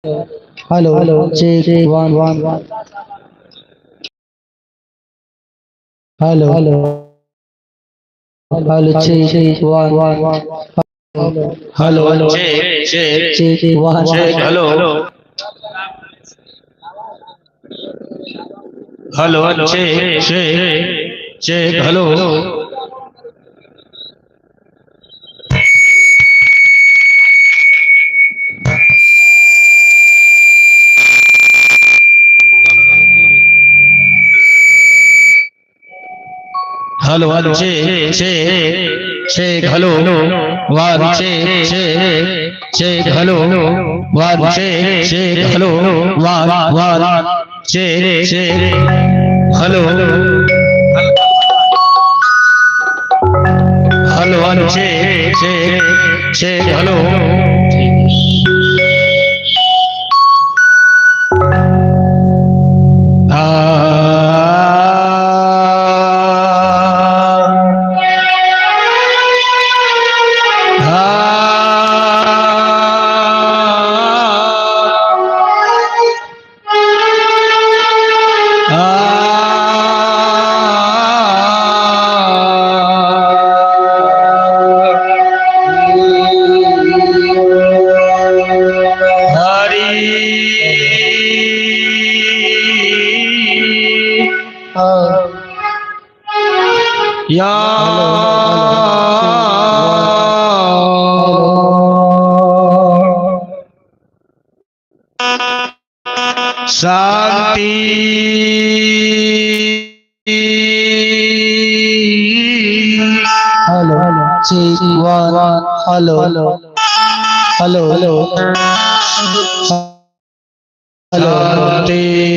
Hello check one hello hello check one hello check check check one check hello hello check check check hello hello hello check check check hello one check check check hello one check check hello one one check check hello hello hello check check check hello. या Shanti hello check one hello hello hello Shanti.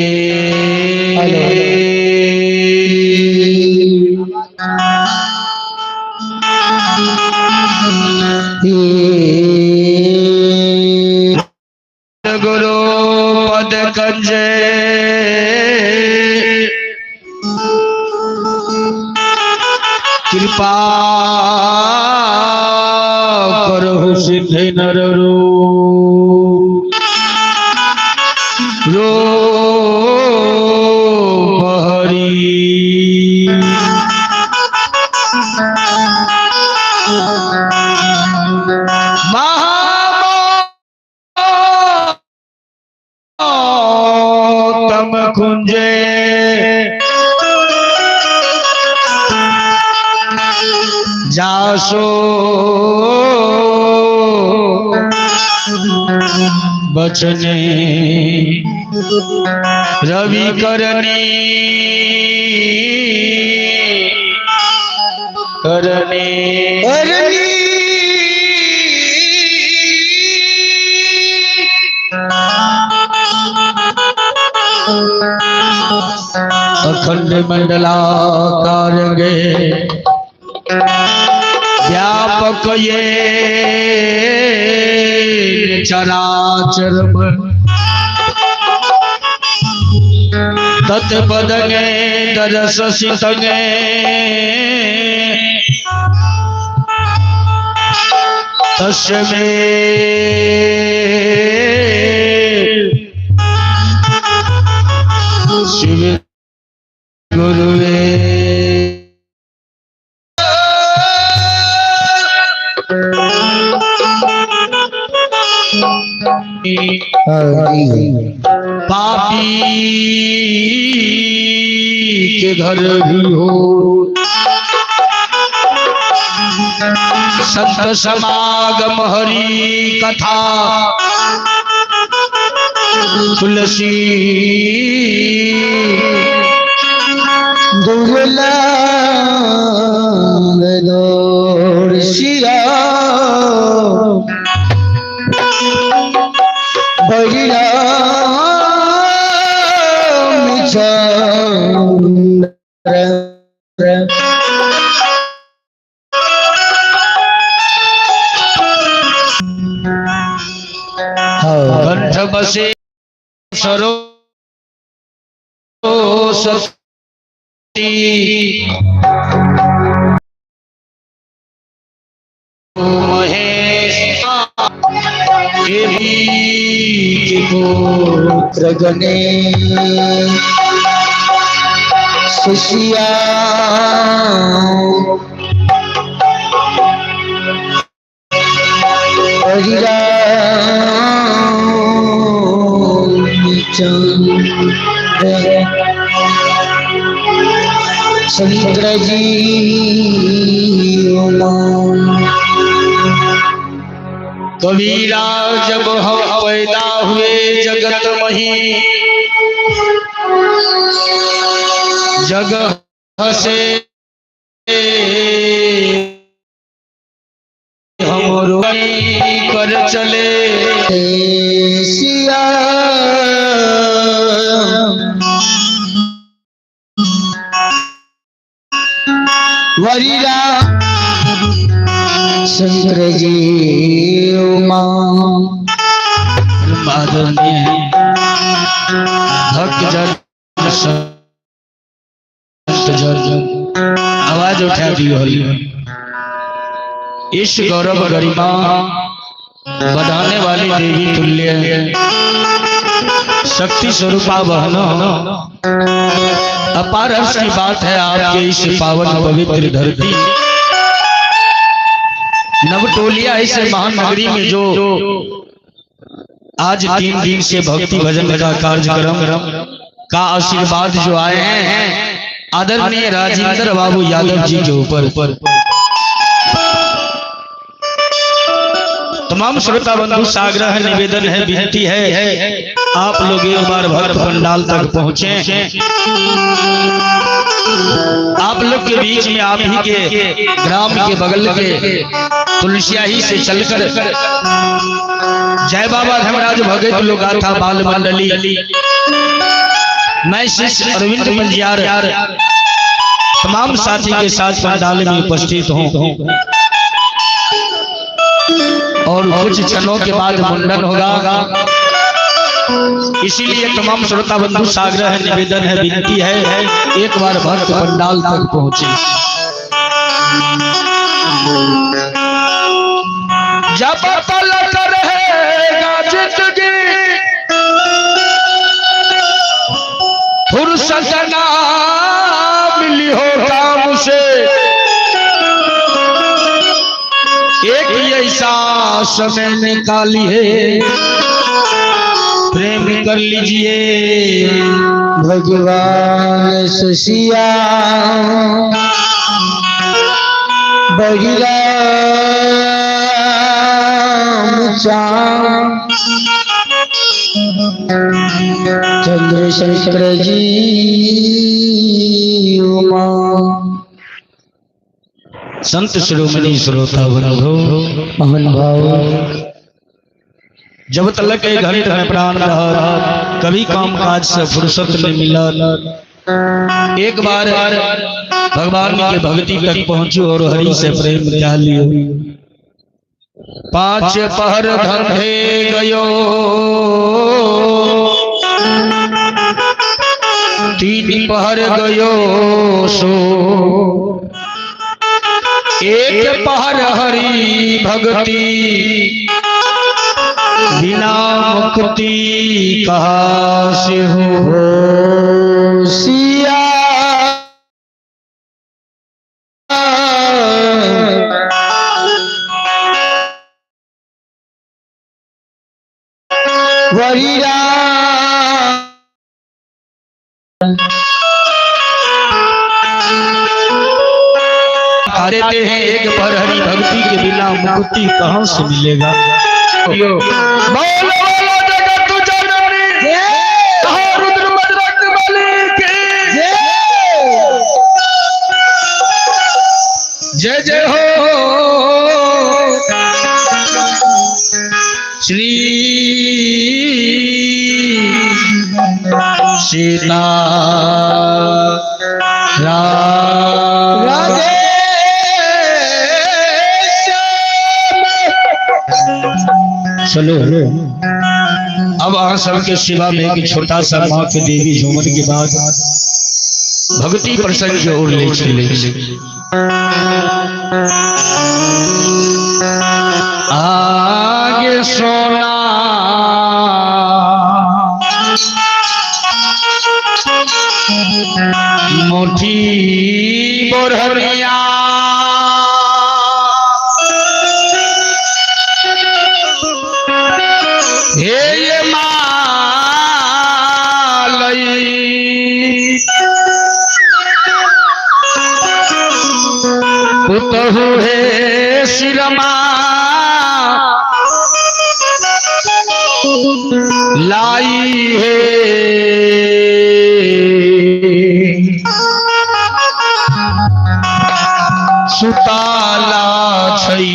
गुरु पद कंज कृपा करहु सिद्ध नर रूप रूप हरि। महातम कुंजे जासो बचने रवि करनी करनी करनी अखंड मंडलाकार गे व्यापक ये चराचर तत्पदगे दरस सितगे तस्मे शिव गुरुवे। पापी के घर भी हो संत समागम हरि कथा तुलसी दुर्लभ दोषिया बलिया चंद्र कंठ बसे सरोसती महेश के भी के पुत्र गणेश सुशिया चंद्र जी कबीरा जब हम पैदा हुए जगत मही, जग हसे हम रोई कर चले। सिया वरीरा शंकर जी उमा। आदरणीय भक्त जन संत जन आवाज उठा दियो। इस गौरव गरिमा बढ़ाने वाली देवी तुल्य शक्ति स्वरूपा बहनों, अपार हर्ष की बात है आपके इस पावन पवित्र धरती नवटोलिया इस महानगरी में जो आज 3 दिन से भक्ति भजन का कार्यक्रम का आशीर्वाद जो आए हैं आदरणीय राजेंद्र बाबू यादव जी के ऊपर। तमाम श्रोता बंधु से आग्रह है, निवेदन है, विनती है, आप लोग एक बार भक्त पंडाल तक पहुंचे। आप लोग के बीच में आप ही के ग्राम के बगल के तुलसियाही से चलकर जय बाबा धर्मराज भगत लोग गाथा बाल मंडली, मैं शिष्य अरविंद पंजियार तमाम साथी के साथ पंडाल में उपस्थित हूँ और कुछ क्षणों के बाद मुंडन होगा। इसीलिए तमाम श्रोता बंधु से आग्रह है, निवेदन है, विनती है, एक बार भक्त पंडाल तक पहुंचे। जब पलक रहेगा जिंदगी फुर्सत ना मिली हो काम से, एक ऐसा समय निकाली है प्रेम कर लीजिए। भगवान सुशिया बहिराम चाम चंद्रशंकर जी उमा। संत शिरोमणि श्रोता बंधु पवन भाव, जब तलक एक घड़ी में प्राण रहा कभी काम काज से फुर्सत नहीं मिला, एक बार भगवान के भक्ति तक पहुंचो और हरि से प्रेम क्या लियो। 5 पहर धंधे गयो 3 पहर गयो सो, 1 पहर हरि भक्ति बिना मुक्ति कहाँ से हो। सिया वरीरा देते हैं, एक पर हरि भक्ति के बिना मुक्ति कहाँ से मिलेगा। बोलो बोलो जगत जननी रुद्र बजरंग बली की जय जय हो। श्री सीता राम राधे। चलो अब आप सबके सेवा में एक छोटा सा माँ के देवी झूमर के बाद भक्ति प्रसंग की ओर ले चले। आगे सोना हे ये मालई पुतहु हे सिरमा लाई हे सुताला छई।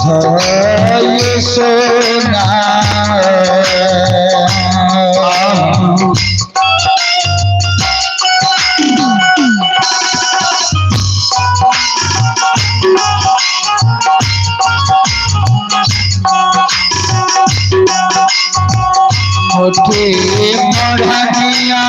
हय सोना मोठे मोढ़निया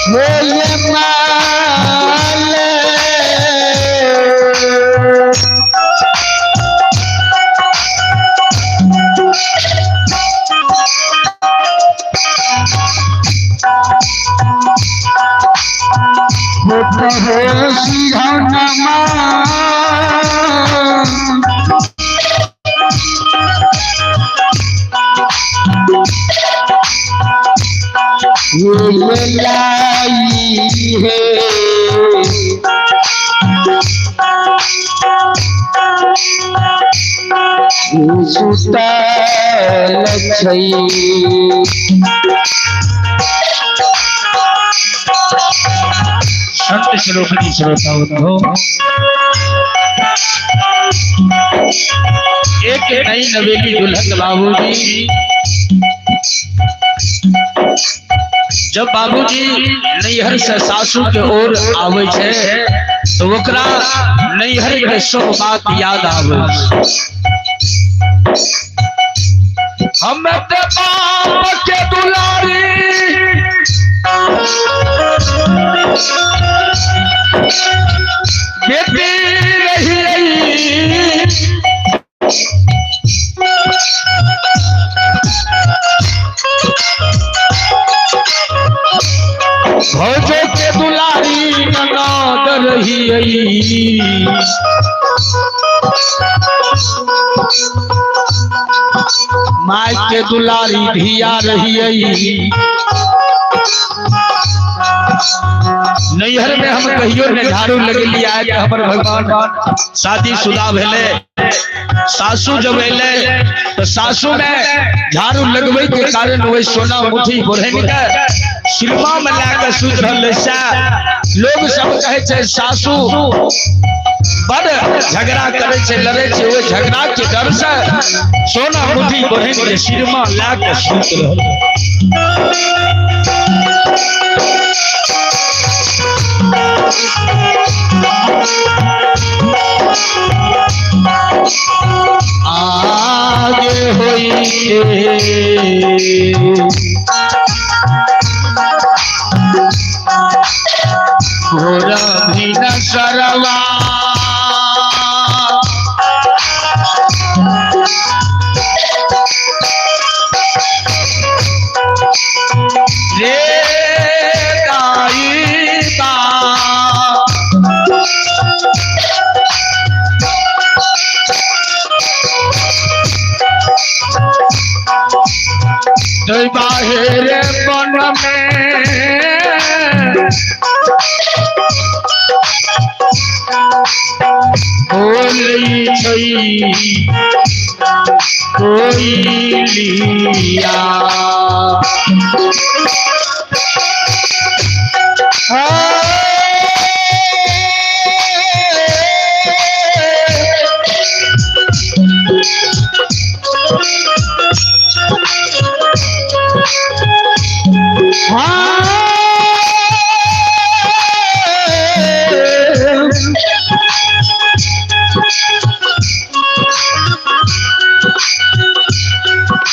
बोल माल हो सिंहनमा ये लाई है सुतल छई। संत शिरोमणि श्रोता हो, एक नई नवेली दुल्हन बाबूजी, जब बाबूजी नैहर से सासू के ओर आवे छे तो ओकरा नैहर के सब बात याद आवे। हम ते बाप के दुलारी बेटी रही भौजो के दुलारी ननद रही। My के दुलारी धिया रही। नैहर में हम कहियो ने झाड़ू लगेली आए के हमर भगवान शादी शुदा भेले, सासू जब एले तो सासू में झाड़ू लगबै के कारण वही सोना मुठी बोढ़नी के सिरमा में ला के सुत रहल से लोग सब कहे छै सासू बड़ झगड़ा करे छै, लड़े छै, ओहि झगड़ा के डर से सोना मुठी बोढ़नी के सिरमा ला के सुत रहल। आगे होई भोर भी न सरवा रे दाई बा बाहर बन में बोली छई कोई लिया।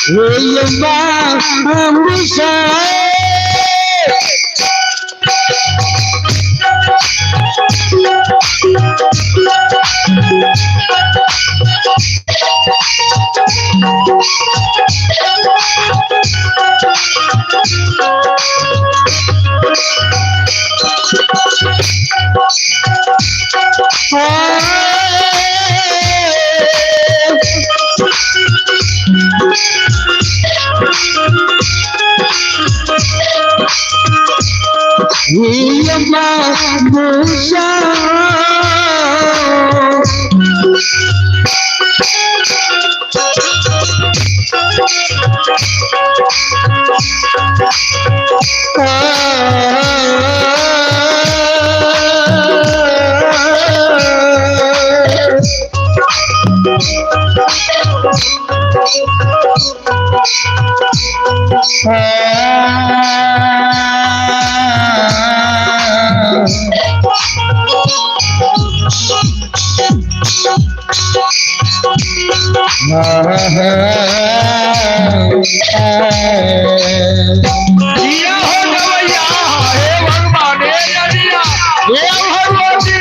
हे बाबूसा। बाबूसा। जिया हो गवैया, हे भगवान, हे अरिया, हे भगवती।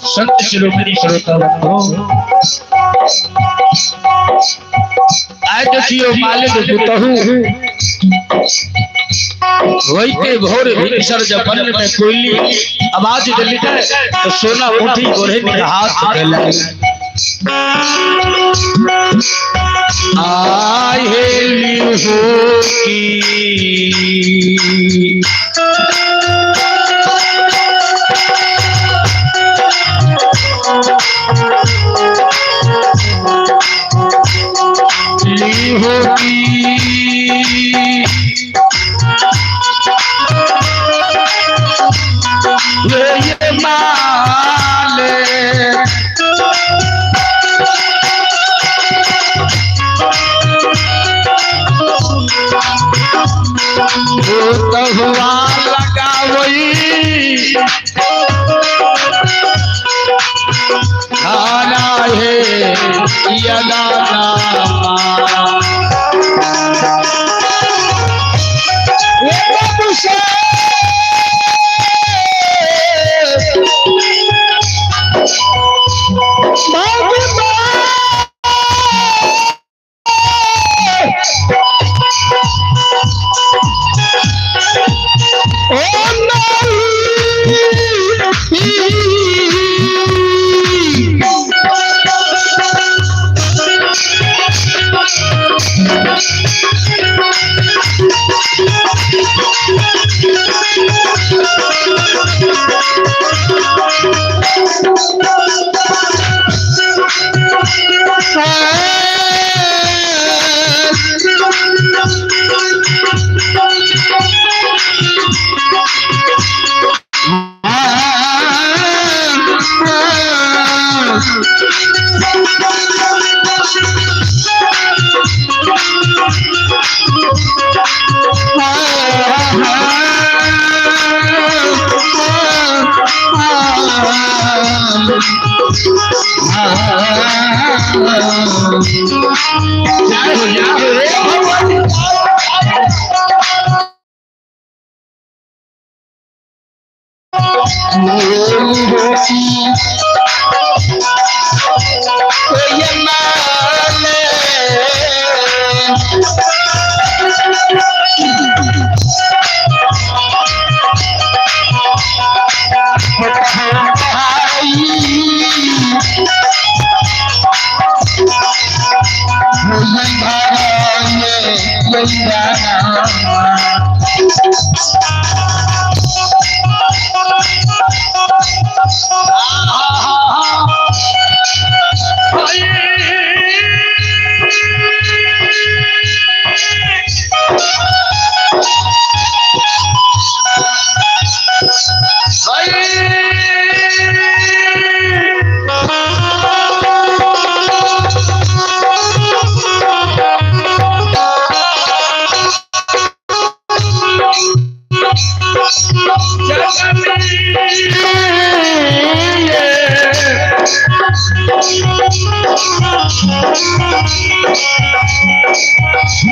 संत शिरोमणि श्रोता बंधो, आय देखियो मालिक पुतहु वही भोर भिनसर जब वन में कोयली आवाज दिली है तो सोना उठी गोरे के हाथ फैलाए। आय हेली हो की ली होगी ये माले हुआ लगा वही खाना है यदा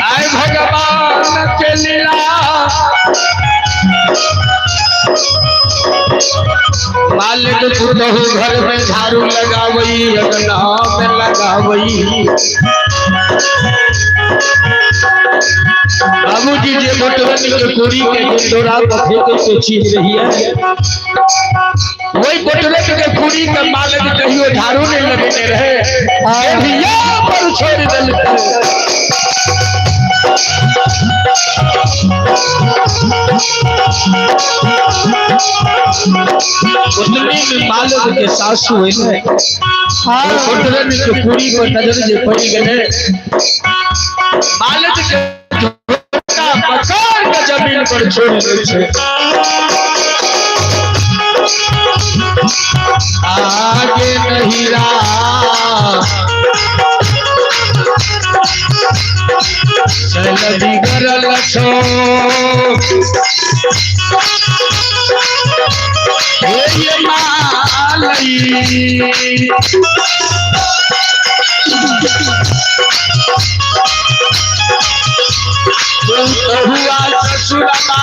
आय भगवान के लीला मालिक पुतहु घर में झाड़ू लगावई, अंगना में लगावई। बाबूजी जे मोटवन के कोरी के डोरा पर फेंके के चीज रही है, वही बोटवन के कुड़ी के मालिक कहियो झाड़ू नहीं लगेने रहे, ये पर छोड़ देलकै। उतनी में मालिक के सासू है, बोटवन के कुड़ी पर नजर जे पड़ी गेलै, मालिक के झोंका पकड़ के जमीन पर छोड़ दै छै। आगे नहीं रहा चल बिगड़ल छो, हे मालई। हुआ ससुरमा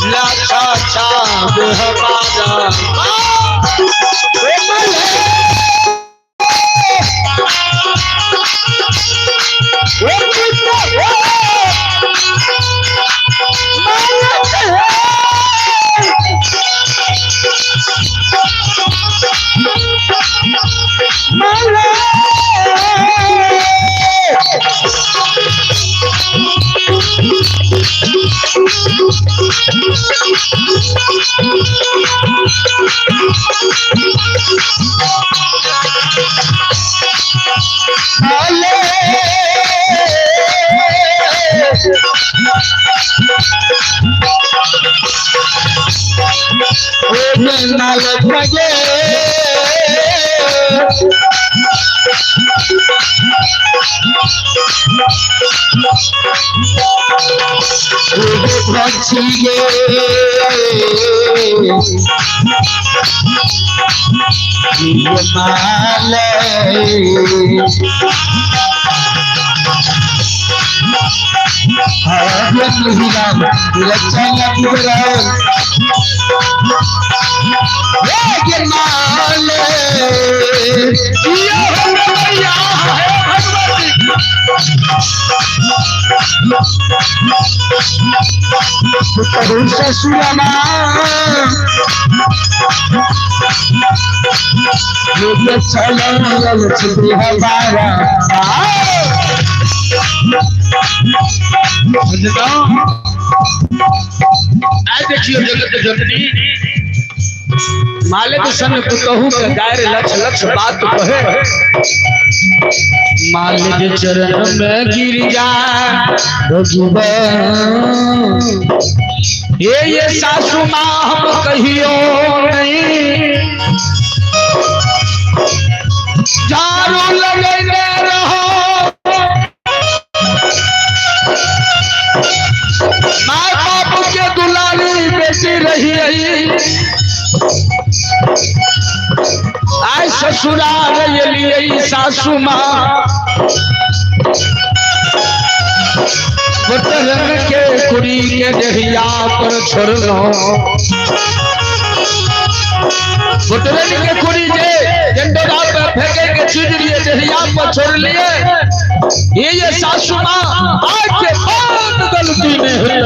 लाखा चाँद हमारा। देखियो जगत जननी मालिक संग पुतहु के गायर लक्ष लक्ष बात कहे, मालिक चरण में गिर जा ये सासू माँ हम कहियो नहीं, झाड़ू लगेने रहो माँ बाप के दुलारी बेटी रही रही, आय ससुराल लिए सासू माँ। पुत्रन के कुड़ी के डेढ़िया पर छोड़लो। पुत्रन के कुड़ी जे डंडोरा पर फेंके के चीज लिए डेढ़िया पर छोड़ लिए। ये सासू माँ आज के बाद गलती नहीं हुई।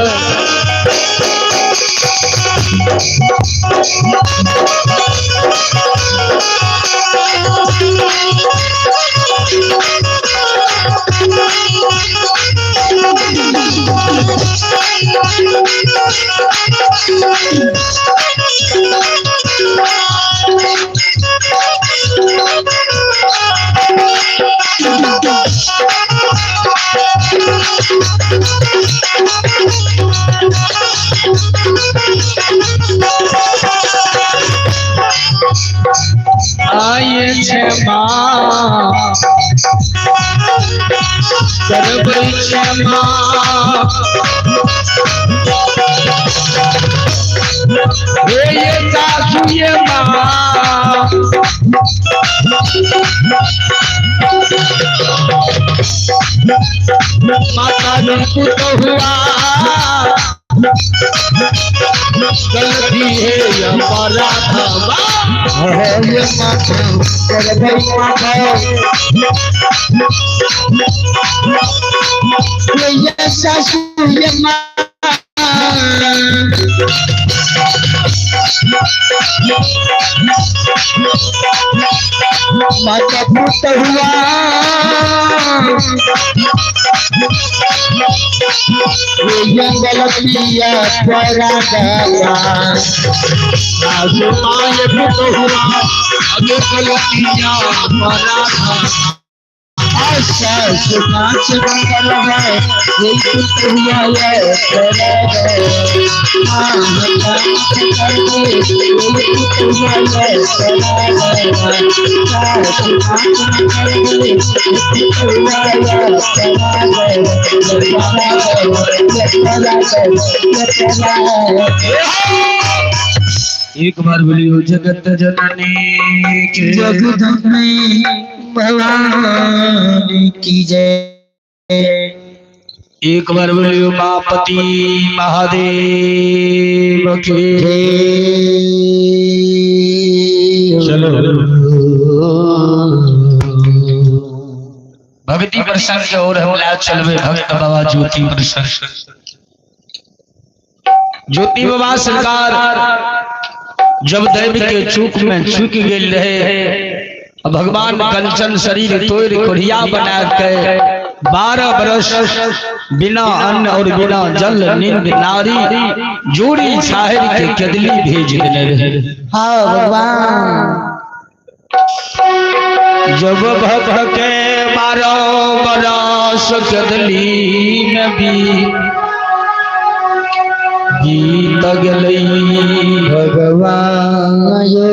आये क्षमा करबै क्षमा हे ये सासू ये माँ माता पुत हुआ गलती है अपराध ये माता करबै माता ये सासू ये माँ माता पुत हुआ ये गलती अपराध सासू माँ ये पुत हुआ अगे गलतियाँ अपराध सासू पाँच मंगल है ये पुत हुआ ये एक बार बोलियो जगत जननी की जगदम्बे भवानी की जय। एक बार बोलियो मापति महादेव की जय। चलो भक्ति प्रसंग के और हम ला चलवे भक्त बाबा ज्योति प्रसंग। ज्योति बाबा सरकार जब दैव के चूक में चूक गए रहे, भगवान कंचन शरीर तोड़ कोढ़िया बना के 12 बरस बिना अन्न और बिना जल नींद नारी जोड़ी साहिर के कदली भेज देने रहे। हाँ भगवान जब भक्त के 12 बरस कदली नबी गीत गलई भगवान यो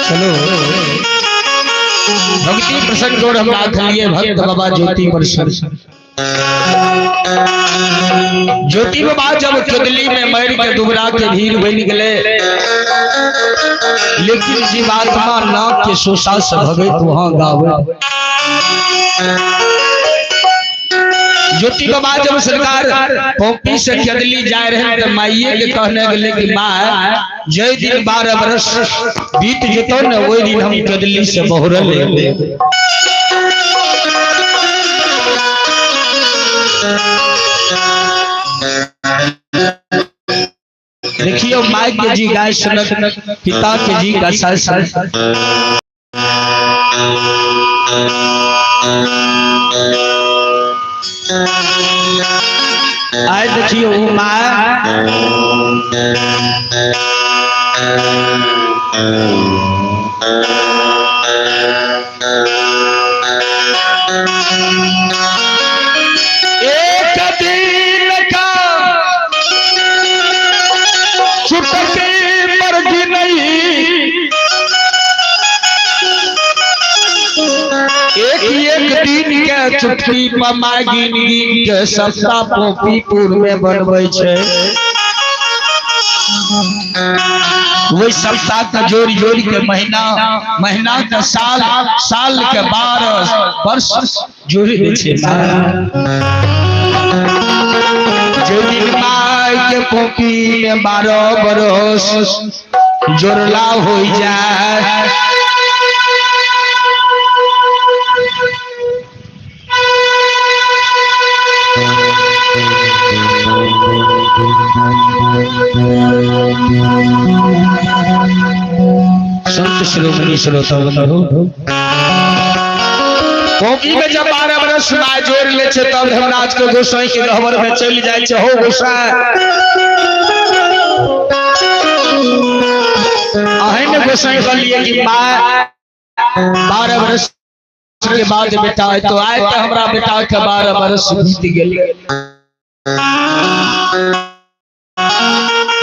चलो भक्ति प्रसंग और हम राख लिए भक्त बाबा ज्योति पर। ज्योति बाबा जब चुदली में मर के दुबरा के भीड़ बन गए, लेकिन जीवात्मा नाक के सोसा से भगत वहां गावे। ज्योति बाबा जब सरकार पोपी से चदली जा रहे तो माइये के कहने गले कि माँ जय दिन 12 बरस बीत जतो न वही दिन हम चदली से बहुरल ले। देखियो माई के जी गाय सुनत, पिता के जी का सास। आए देखियो माँ एक दिन का चुटकी मर्जी नहीं, एक एक दिन के चुटकी पर my गिन गिन के सस्ता पोपीपुर में बनबै छै। वही सप्ताह का जोड़ जोड़ के महीना, महीना के साल, साल के 12 वर्ष जोड़ दै छै। जे दिन my के पोपी में 12 बरस जोड़ला हो जाए, संत शिरोमणि श्रोता बंधु, पोपी में जब 12 बरस my जोड़ ले छे तब धर्मराज के गोसाई के गहबर में चल जाए छे। हो गोसाई अहें ने गोसाई कहलिए कि my 12 बरस के बाद बेटा है तो आए तो हमरा बेटा के 12 बरस बीत गेल।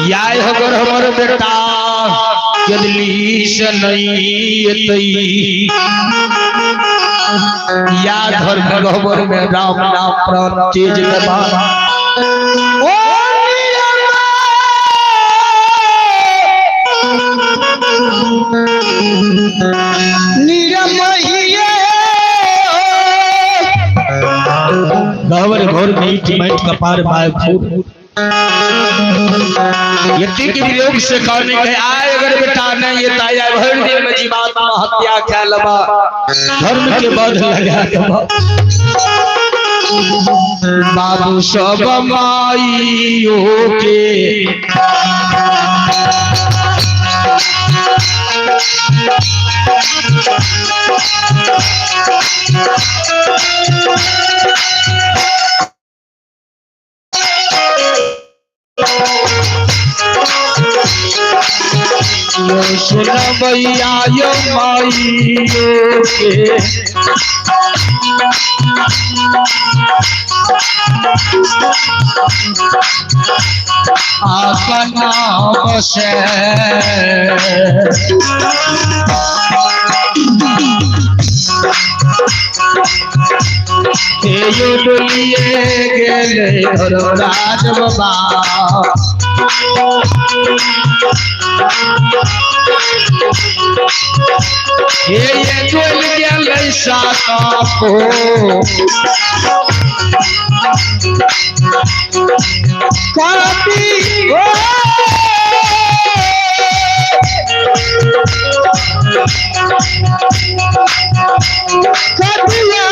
याय अगर हमर बेटा जदली से नहीं एतई, या धर्म गहबर में राम नाम प्राण तेज दबा। ओ निरमहिए गहबर घोर में ईट मैट कपार my फूट यति के वियोग से कहने के आए अगर बेटा नहीं ये ताया भर दिन में जीवात्मा हत्या क्या लबा धर्म के बध लगा दबा। बाबू सब माइयो के सुनबैया यो माइयो के अपना बसे। हे यो डोलिए गेलै धर्मराज बाबा। हे ये डोल गेलै सात को काटी ओ कटिया।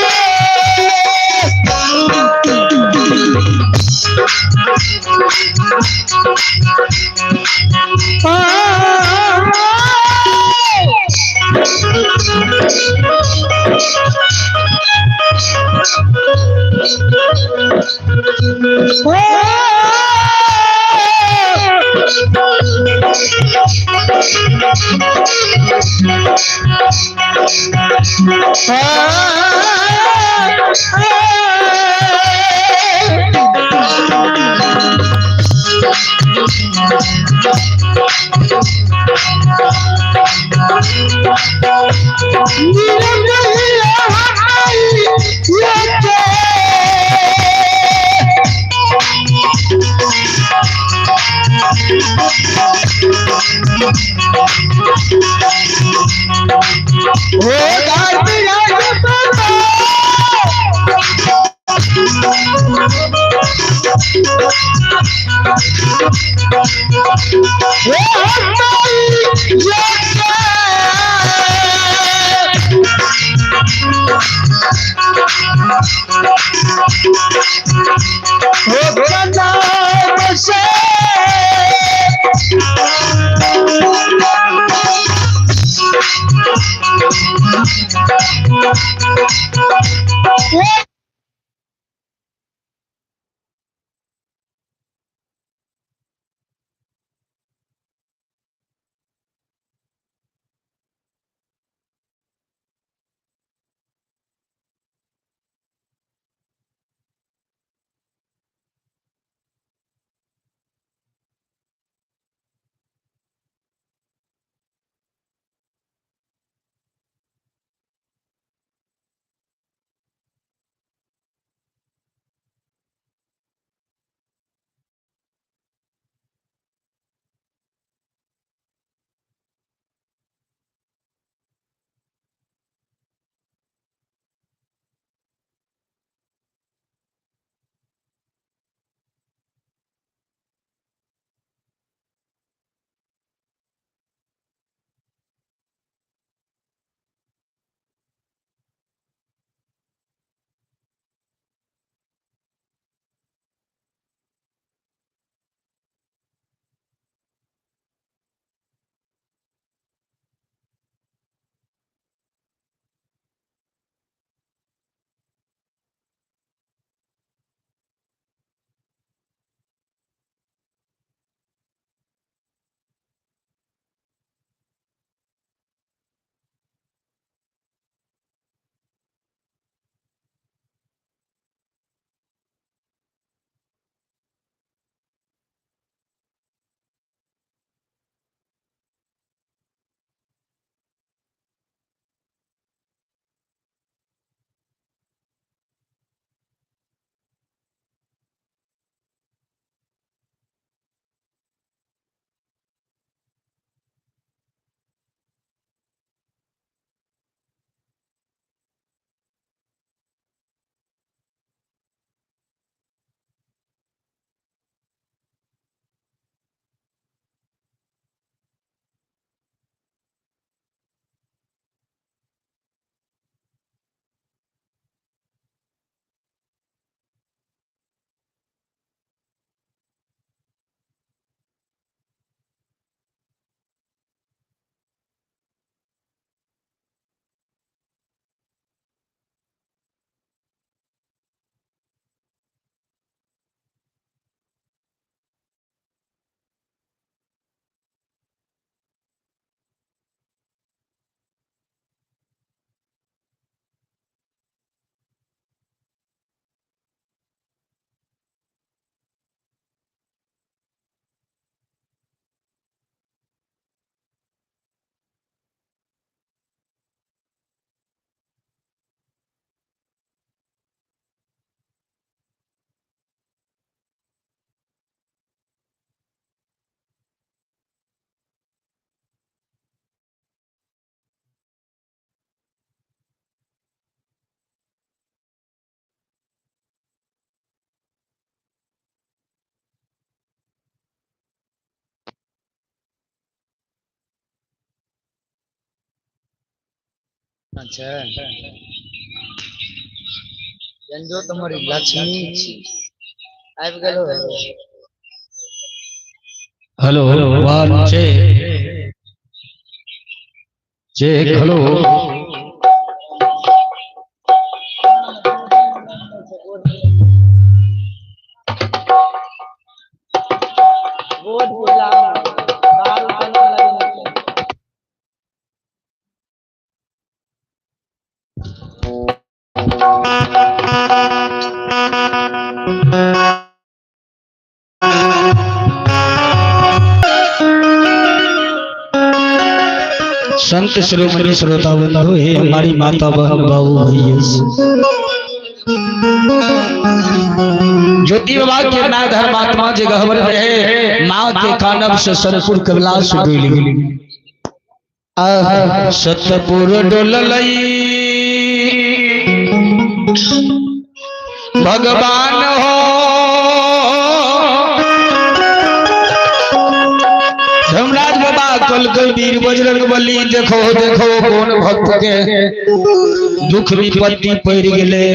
अच्छा व्यंजो तमरी लक्ष्मी छी आबि गेलो। Hello 1 check check hello. Board पूजा दारू केना लगेने छै। संत शिरोमणि श्रोता बंधु, हे हमारी माता बहन बाबू भैया, ज्योति बाबा के ना धर्मात्मा जे गहबर रहे, माँ के कानब से सतपुर कैलाश डोल गेली। सतपुर डोललई भगवान हो, धर्मराज बाबा कल के वीर बजरंग बली, देखो देखो कौन भक्त के दुख विपत्ति पड़ गेले।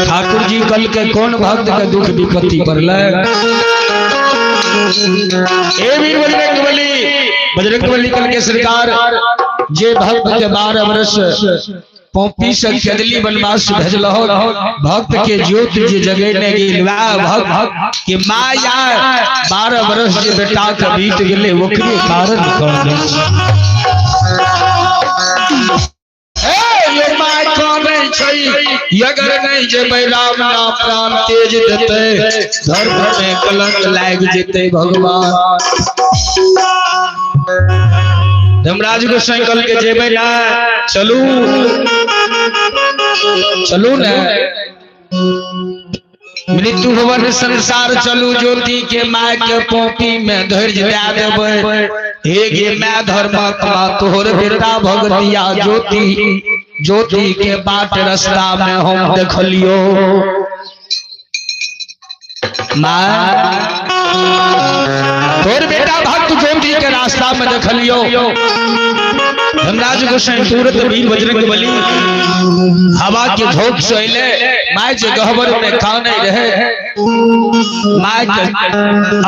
ठाकुर जी कल के कौन भक्त के दुख विपत्ति पड़ले? ए वीर बजरंग बली, बजरंग बली कल के सरकार जे भक्त के 12 वर्ष पौपी से केदली वनवास भेजलहो, भक्त के ज्योत जे जगेने गेल, वएह भक्त के माया 12 वर्ष जे बेटा के बीत गेले, ओकरे कारण कौन छै? ए ये my कौन छै? अगर नहीं जेबै राम नाम प्राण तेज देतै, धर्म में कलंक लाग जेतै भगवान। धर्मराज गोसाई कल के जेबै ना, चलू चलू ने, मृत्यु भवन संसार चलू, ज्योति के my के पोपी में धैर्य दे देबै। हे गे my धर्मात्मा, तोहर बेटा भगतिया ज्योति, ज्योति के बाट रास्ता में हम देखलियो। माँ तोर बेटा भक्त ज्योति के रास्ता में देखलियो। धर्मराज गोसाई तुरंत वीर बजरंग बली हवा के झोंक से अइले, my जे गहबर में काने रहे, my के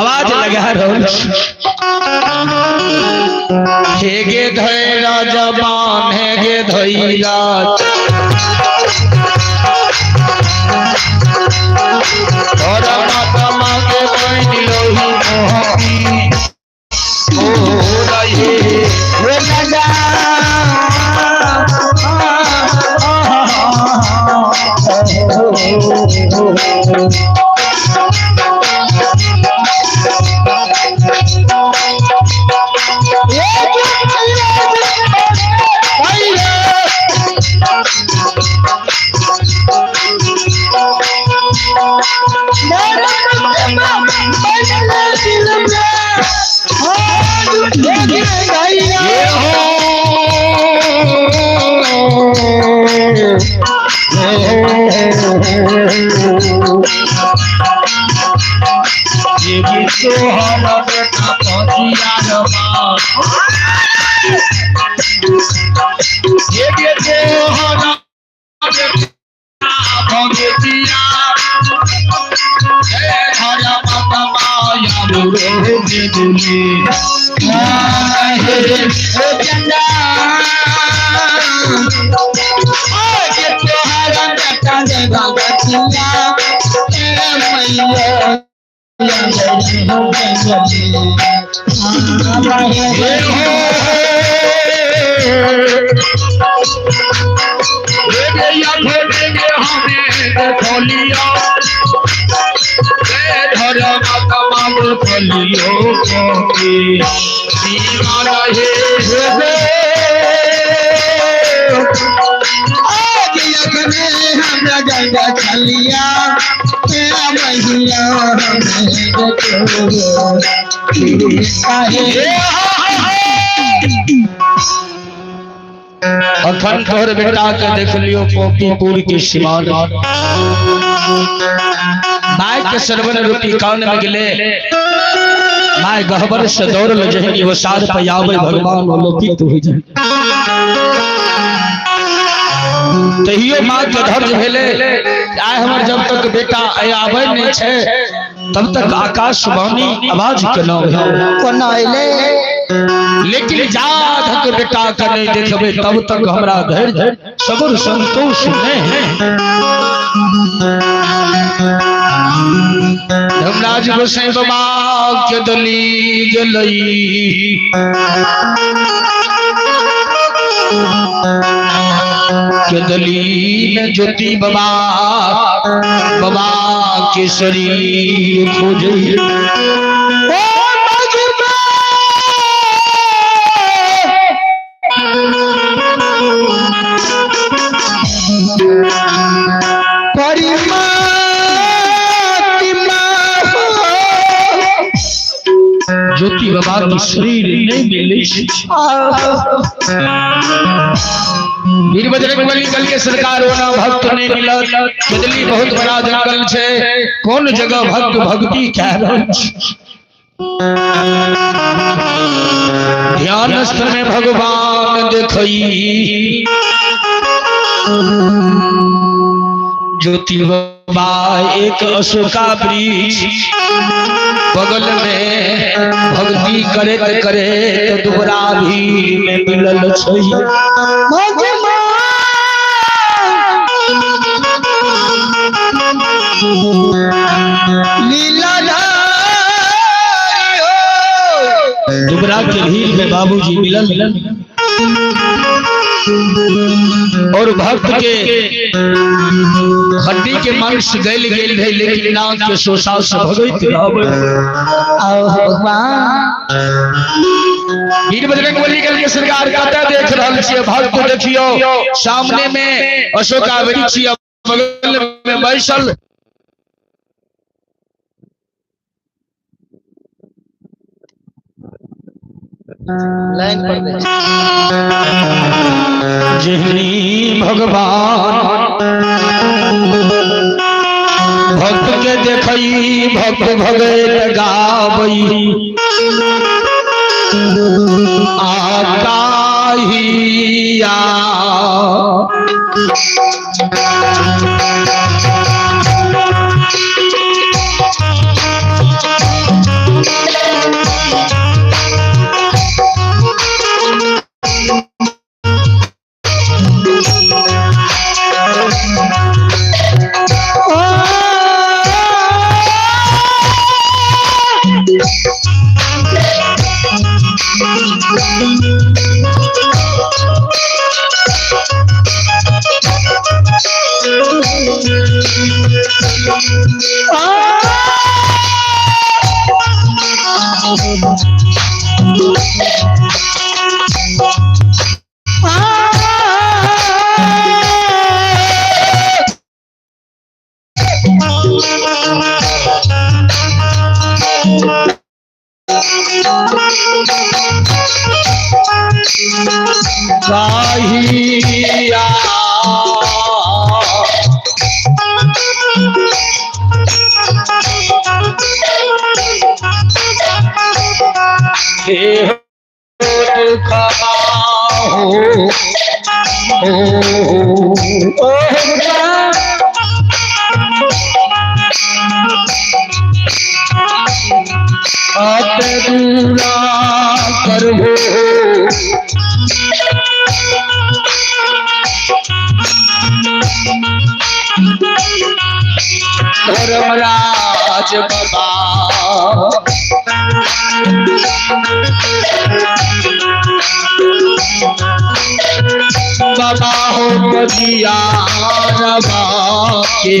आवाज लगा रहल। हे गे धैरा जबान, हे गे धैरा तोरा माता मांगे बन लोही मोहनी ओ रहे रे राजा। ये हो ये तोहर बेटा पहुंचिया रमा, ये तोहर बेटा भगतिया, हे धर्म माया रोज दुली हे चंदा, तोहर बेटा जे भगतिया, ए मैया। हे हो हे भैया हमें देखलियो, हे धर्म कमाल खोलियो दीवाना हे हे। हमरा गंगा चलिया मैया। अखन तोहर बेटा के देख लियो पोपीपुर के सीमान, my के श्रवण रूपी कान में गेले, गाय गहबर से दौड़ल जहनी वसाद पे आवे भगवान अलोपित हो जाए। तहियो माँ के धैर्य भेले, आय हमर जब तक बेटा आवे नहीं छे तब तक आकाशवाणी आवाज केना भेल। कोना अयलै? लेकिन जा तक बेटा के नहीं देखबे तब तक हमरा धैर्य सब्र संतोष नहीं है। धर्मराज गोसाई बाबा के दली गेलई के दली में ज्योति बाबा बाबा के शरीर खोजे। ज्योति बाबा के शरीर नहीं मिले। वीर बजरंग बली कल के सरकार होना भक्त नहीं मिलत। बदली बहुत बड़ा जंगल छे, कौन जगह भक्त भक्ति कह रहल छे। ध्यानस्थ में भगवान देखई ज्योति बाबा एक अशोका वृक्ष बगल में भक्ति करैत करैत दुबरा भीड़ में मिलल छै। दुबरा के भीड़ में बाबूजी मिलल और भक्त के हड्डी के मांस गल गेल रहे, लेकिन नाक के शोषा से भगैत रहबै। वीर बजरंग बली के सरकार कतऽ देख रहल छियै भक्त? देखियौ सामने में अशोका वृक्ष बगल में बैसल लाइन पर दे। जेहनी भगवान भक्त के देखई भक्त भगत गावई आकाहिया। काहिया दूरा करबो धर्मराज बाबा बाबा हो बजिया रबा के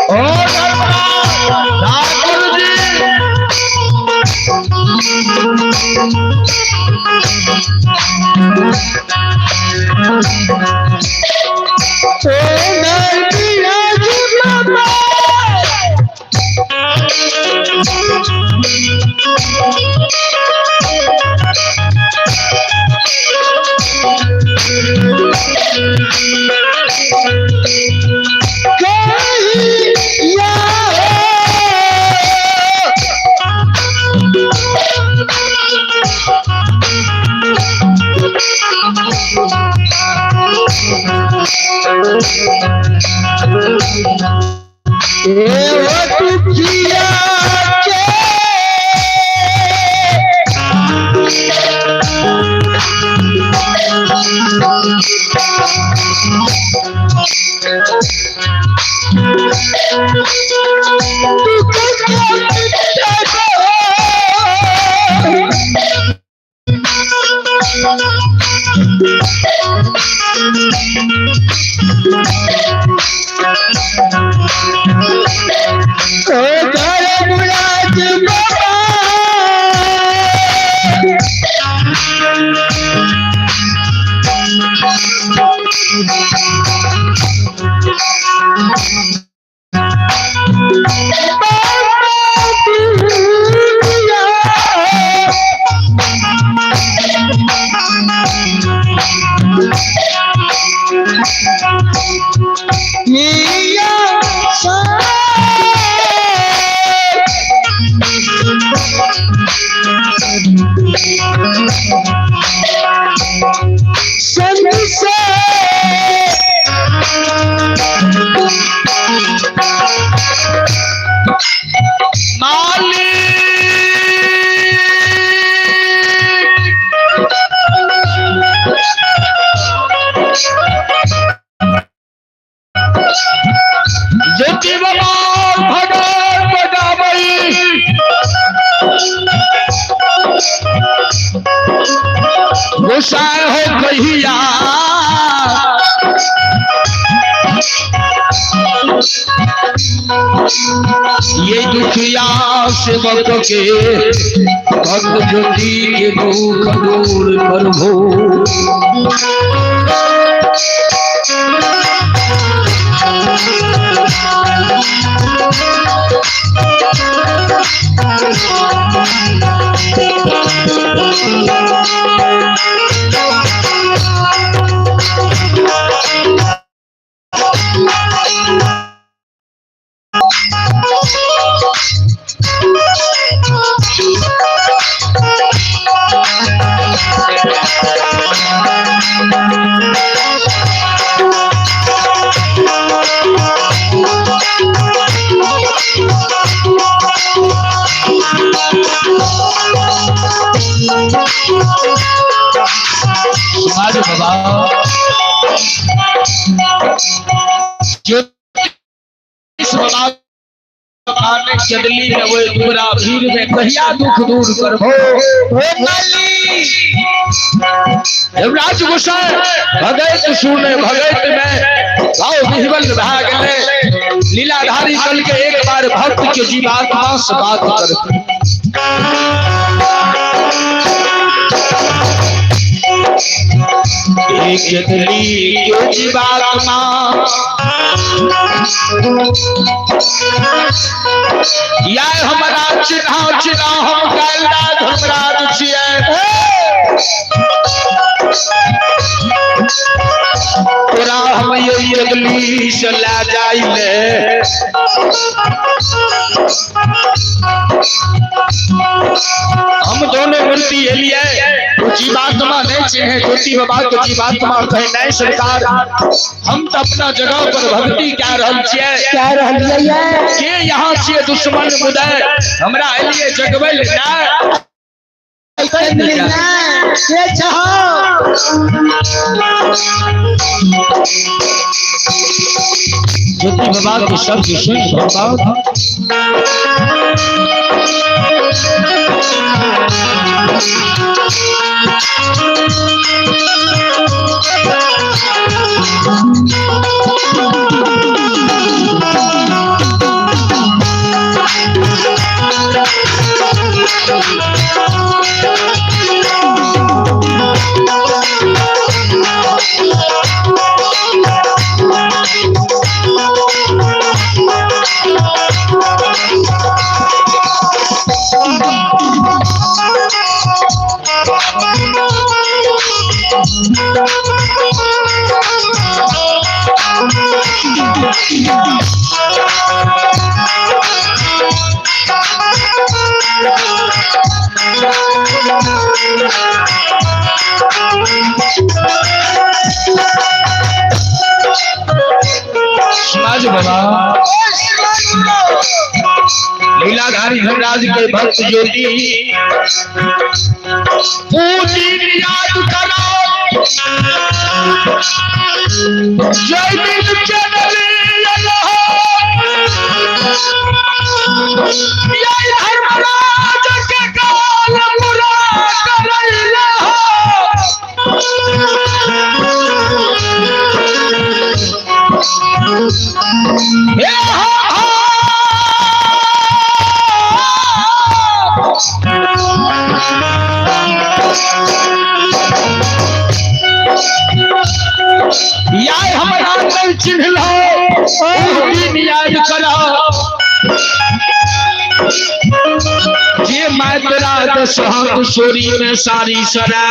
ओ ठाकुर जी। मालिक ज्योति बाबा भगवान बजाबई गोसाई हो कहिया ये दुखिया सेवक के भक्त ज्योति के दुख दूर प्रभु। समाज बाबा ज्योतिष बाबा चदली में वो दूरा भीड़ में कहिया दुख दूर करभो यमराज गोसाई भगत सुने भगत में भाव विह्वल भा गए। लीलाधारी कल के एक बार भक्त के जीवात्मा से बात करते। एक चदली के जीवात्मा या हमारा चिन्हा चिन्हा हम कालराज धर्मराज छियै। तोरा हम ये चदली से ला जाइले। हम दोनों मूर्ति एलिए तो जीवात्मा नहीं चिन्हे। ज्योति बाबा के जीवात्मा कहे नहीं सरकार हम तो अपना जगह पर भक्ति क्या रहल छियै क्या रहलियै के यहाँ छियै दुश्मन मुदय हमरा एलिए जगबै ले। के छहो। ज्योति बाबा के शब्द सुन बाबा समाज बाबा लीलाधारी धनराज के भक्त ज्योति पूजी याद करो जय दिन चली यही धर्मराज के काल पूरा करैला। हे हा हा। याय हमरा नहीं चिन्हलो ओ दिन याद करो जे my तेरा दस हाथ सोरी में सारी सरा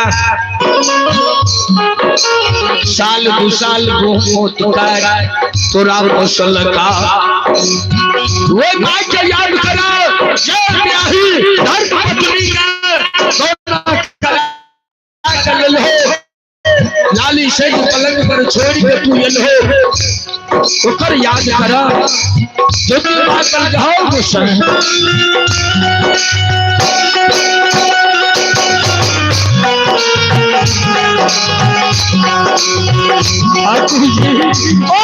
साल दू साल मोत तोरा फसल का वो my के याद करो जे ब्याही धर्म पत्नी का सोना करा कर हो लाली से पलंग पर छोड़ के तू एल हो ओकर याद कर जब बात जाओ गुस्सा। ओ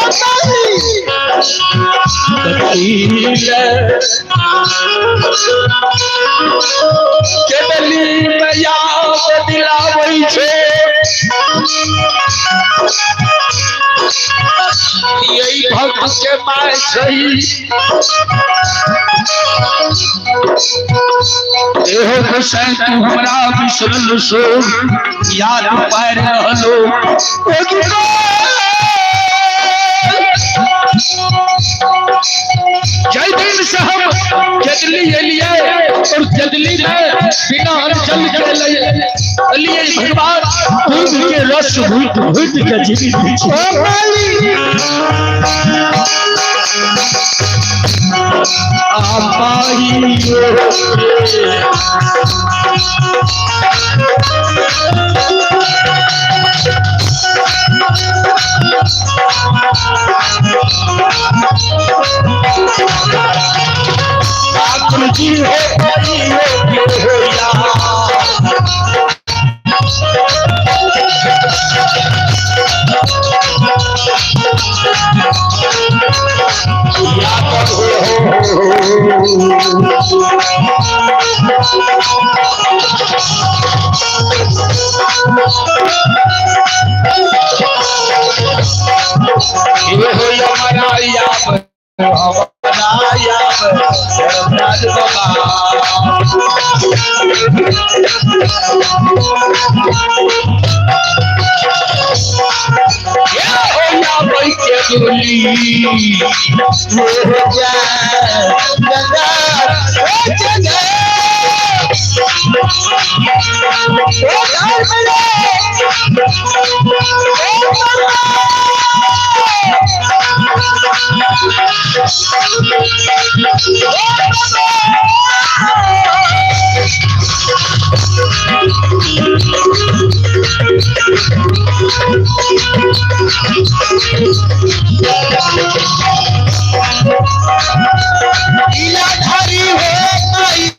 केवली में याद दिलावै छे यही भक्त के my सही एहो हुसैन तू हमरा बिसरल सो याद पार रहलो जय दिन से हम जदली एलिए और जदली में बिना अंचल के लिए भगवान दूध के रस घुट घुट के जीवित छी। ओ माली आपाही ठाकुर जी हो हो या। लीलाधारी हो माई।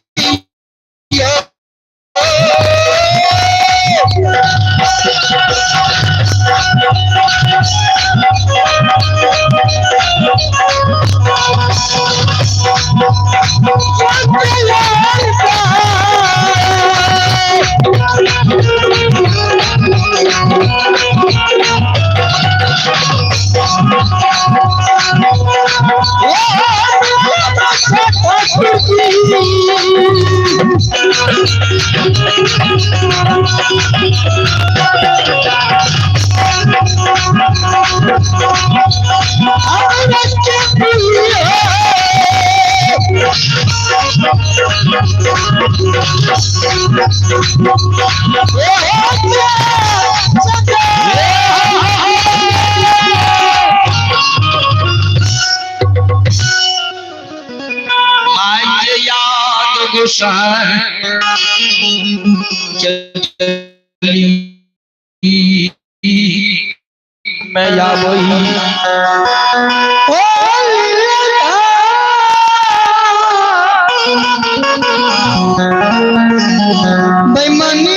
माय के याद गोसाई चली मैं आबई। बेईमानी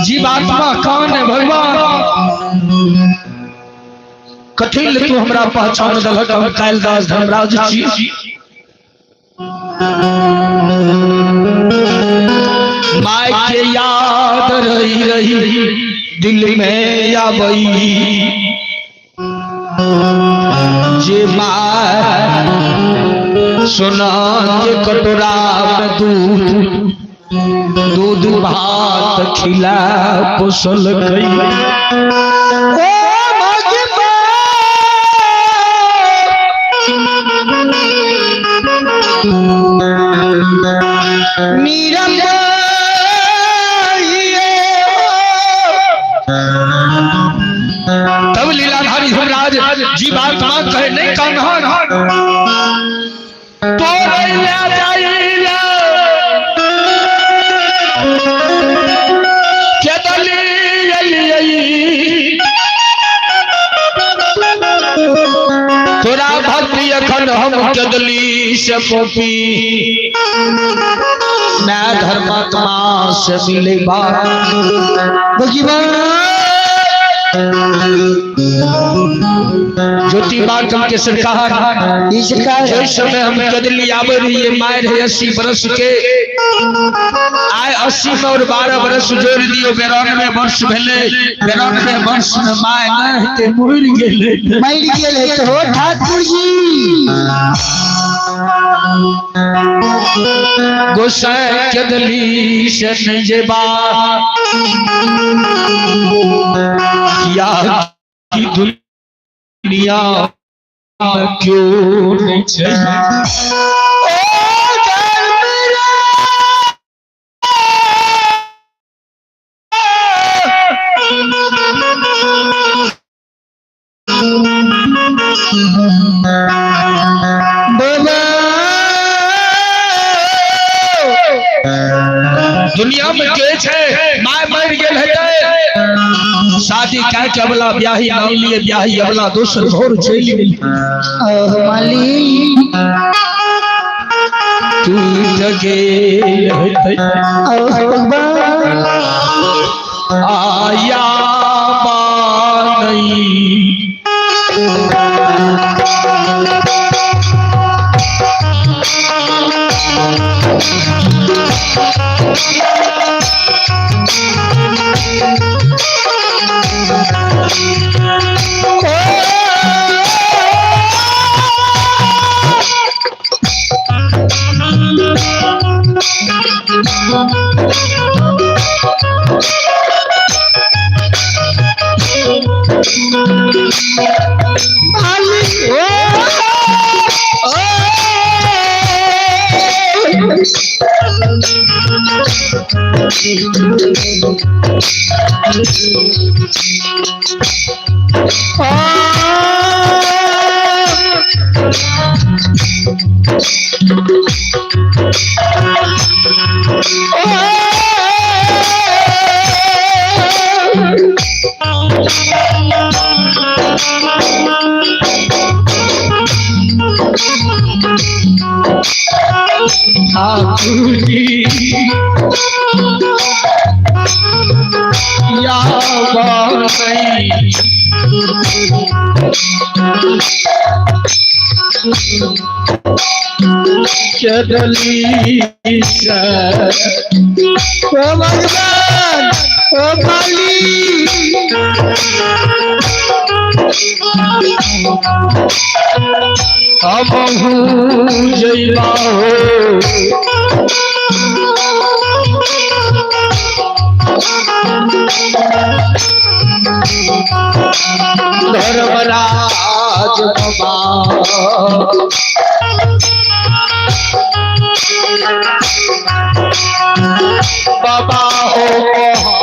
जीवात्मा कौन है भगवान? कठिन तू हमरा पहचान दलक, हम कालिदास धर्मराज छी। माय के याद रही रही दिल में आबई, जे my सोना के कटोरा में दूध दूध भात खिला पोसल गई। ओ भगवान मीरा। तब लीलाधारी धर्मराज जीवात्मा कहे नहीं कान्हा तोरे ले जाइला केदली, तोरा भक्ति अखन हम केदली से पोपी मैं धर्मात्मा से मिले भगवान। ज्योति बागम के सरकार ई सरकार जिस समय हम कदली आवे रहिए, my रहे 80 बरस के, आए 80 में और 12 बरस जोड़ दियो 92 वर्ष भेले। 92 वर्ष में my नहीं हेते, मरि गेले। मर गेल है तो हो ठाकुर जी। गोसाई कदली से नहीं जेबा किया की दुनिया में क्यों नहीं चाहिए। ओ धर्मराज बाबा, दुनिया में के छे my मर गेल हेतै, शादी कए के अबला ब्याही नाम लिए ब्याही अबला दोसर घर चलि गेल। ओ माली टूट गेल हेतै। ओ भगवान आया बानई ठाकुर जी या बानई चरली से ओ भगवान ओ माली हमहू जइबा हो। धर्मराज बाबा बाबा हो कहां।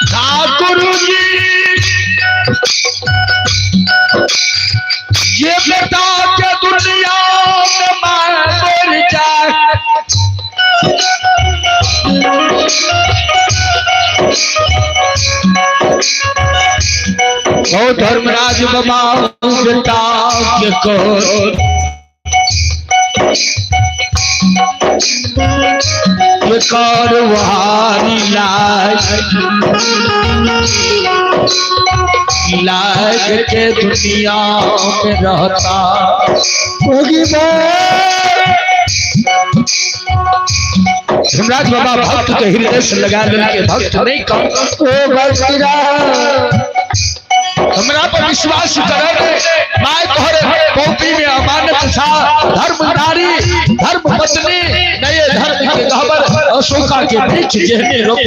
ठाकुर जी ये बेटा के दुनिया में मर जाए। ओ धर्मराज बाबा बेटा के कर के कर वारी लाज लाज के दुनिया में रहता। धर्मराज बाबा भक्त के हृदय से लगा के भक्त नहीं कम हमरा पर विश्वास कर my तोहरे कॉपी में अमानत था। धर्मधारी धर्म पत्नी नए धर्म के गहबर अशोका के वृक्ष जेहने रोपलो।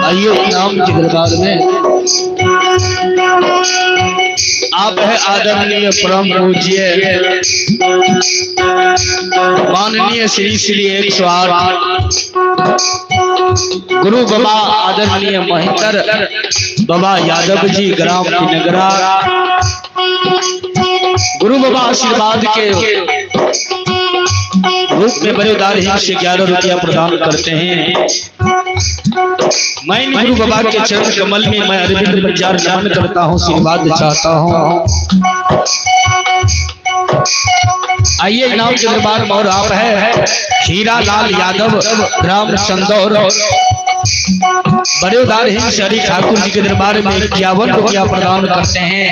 आइए नाम के दरबार में आप है आदरणीय परम पूज्य माननीय श्री श्री 108 गुरु बाबा आदरणीय महिंदर बाबा यादव जी, ग्राम नगरा। गुरु बाबा आशीर्वाद के रूप में बड़े उदार ही से 11 रुपया प्रदान करते हैं। मैं इन गुरु बाबा के चरण कमल में मैं अरविंद बंजार नमन करता हूँ, आशीर्वाद चाहता हूँ। आइए इनाम के दरबार में और आप है हीरा लाल यादव, ग्राम संदौर, बड़े उदार हिंद हरि ठाकुर जी के दरबार में 51 रुपया प्रदान करते हैं।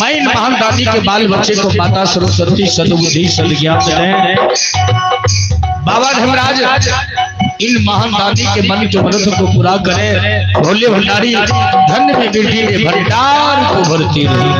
मैं इन महान दानी के बाल बच्चे को माता सरस्वती सद्बुद्धि सद्ज्ञान दें। बाबा धर्मराज इन महान दानी के मन के मनोरथ को पूरा करे। भोले भंडारी धन में वृद्धि दे, भंडार को भरती रही।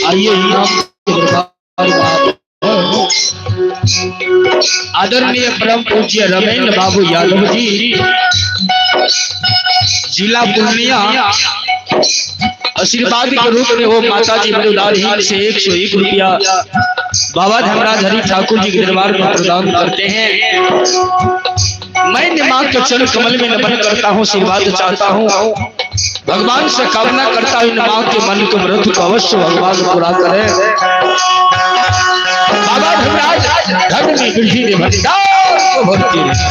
आइए आदरणीय परम पूज्य रमेंद्र बाबू यादव जी, जिला पूर्णिया, आशीर्वाद के रूप में वो माता जी बड़े उदार ही से 101 रुपया बाबा धर्मराज हरि ठाकुर जी के दरबार में प्रदान करते हैं। मैं मां के चरण कमल में नमन करता हूँ, आशीर्वाद चाहता हूँ, भगवान से कामना करता हूँ मां के मन के व्रत को अवश्य भगवान पूरा करे। बाबा धर्मराज धन में वृद्धि दे, भंडार को भरती रहे।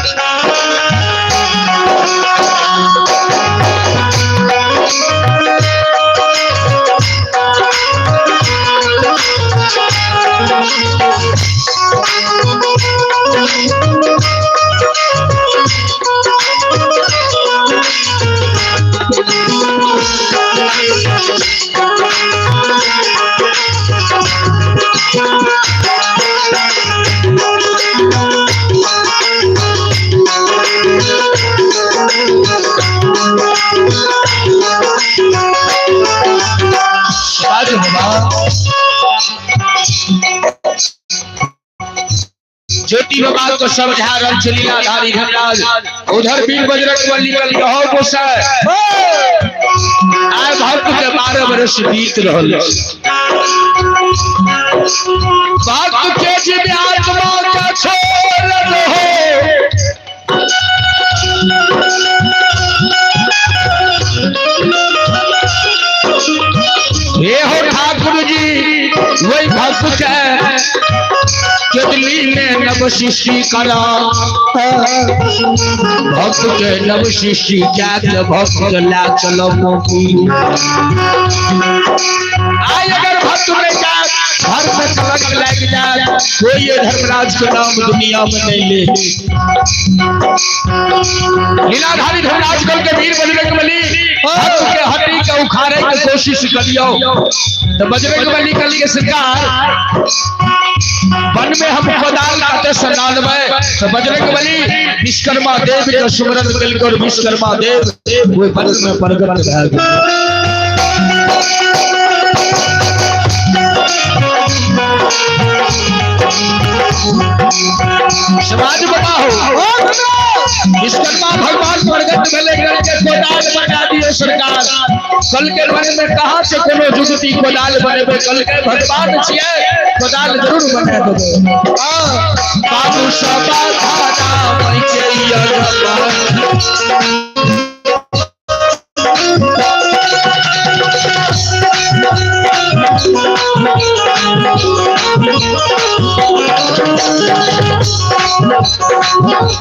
ज्योति बाबा को समझा रहा लीलाधारी धनराज, उधर वीर बजरंग बली कहो गोसाई आए भक्त के 12 बरस बीत रहल, भक्त के जीव आत्मा का छोड़ रहो, ये हो ठाकुर जी वही भक्त के केतली में नव सृष्टि करा, भक्त के नव सृष्टि क्या के भक्त ला चलो मोती। आय अगर भक्त में जा घर में कलंक लागि जाए, कोई ये धर्मराज के नाम दुनिया में नहीं ले। लीलाधारी धर्मराज कल के वीर बजरंग बली हक के हड्डी के उखाड़े के कोशिश करियो। तो बजरंग बली कली के सरकार वन में हम कोदाल काटे सनान में, तो बजरंग बली विश्वकर्मा देव के सुमरन कल और विश्वकर्मा देव वो वन में प्रकट भए गेल। समाज बताओ, विश्वकर्मा भगवान प्रकट भेले करके कोदाल बना दियो सरकार। कल के वन में कहाँ से कोनो जुगती कोदाल बनेबे, कल के भगवान छियै कोदाल जरूर बना देबे। बाबू सबा धारा मैचैया।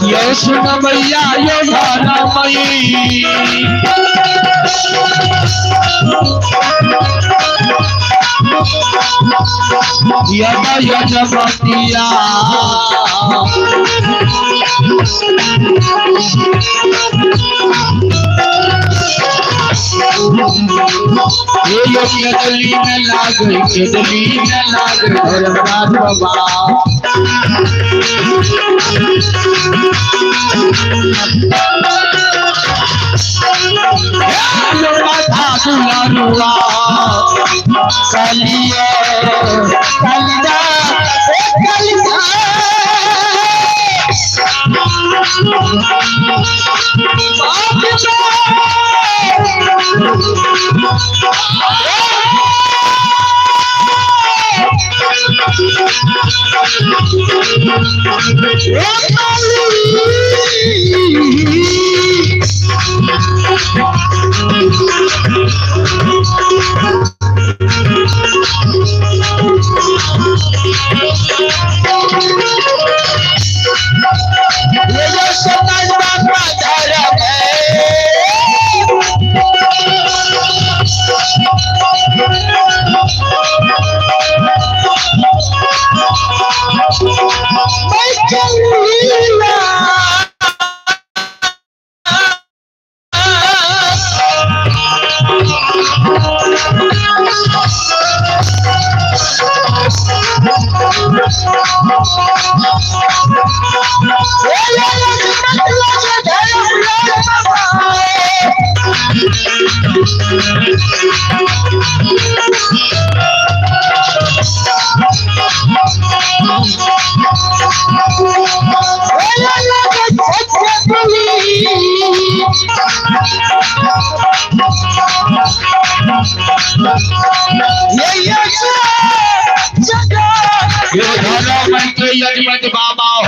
यो सुन मैया यो धारा मई, यम यजमतिया। ये यो केदली में लाग, केदली में लाग धर्मराज बाबा। यो माथा दुलारुआ कलिया कलिया कलिया। ये जो समाज बाबा धर्म है। मैं चलूंगा। यो धर्म के यजमत बाबा हो।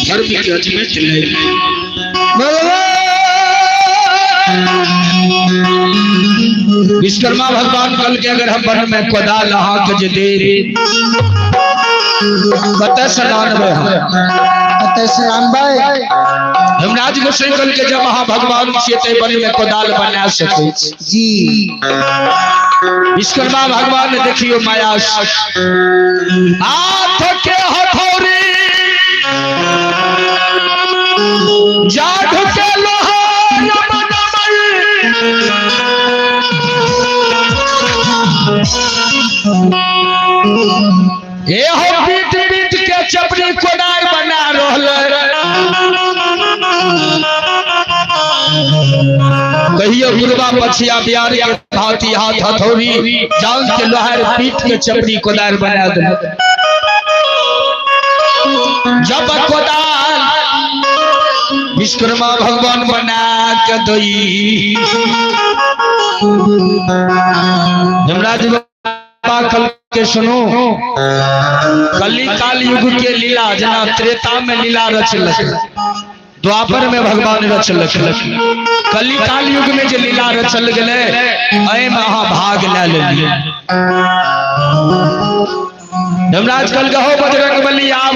धर्म के अजमें चले। विश्वकर्मा भगवान कल के अगर हम वन में कोदाल अहाँ के जे दे कतऽ से लानबै हम? कतऽ से लानबै? धर्मराज गोसाई कल के जब अहाँ भगवान छियै ते वन में कोदाल बना सकै छी। जी। विश्वकर्मा भगवान देखियो माया हाथ के हथौड़ी जाढ़ के लोहार बनबै। हे हो पीट पीट के चपड़ी कोदार बना रहल। कहियो गुरबा पछिया बिहार के भांति हाथ हथौड़ी जान के लोहार पीट के चपड़ी कोदार बना देल। जब कोदार विश्वकर्मा भगवान बना के दई धर्मराज बाबा कल के सुनो कली काल युग के लीला जना त्रेता में लीला रचलक, द्वापर में भगवान रचलक, कली काल युग में जे लीला रचल गेलै एहि में अहाँ भाग लए लेलियै। धर्मराज कल कहो बजरंग बली आब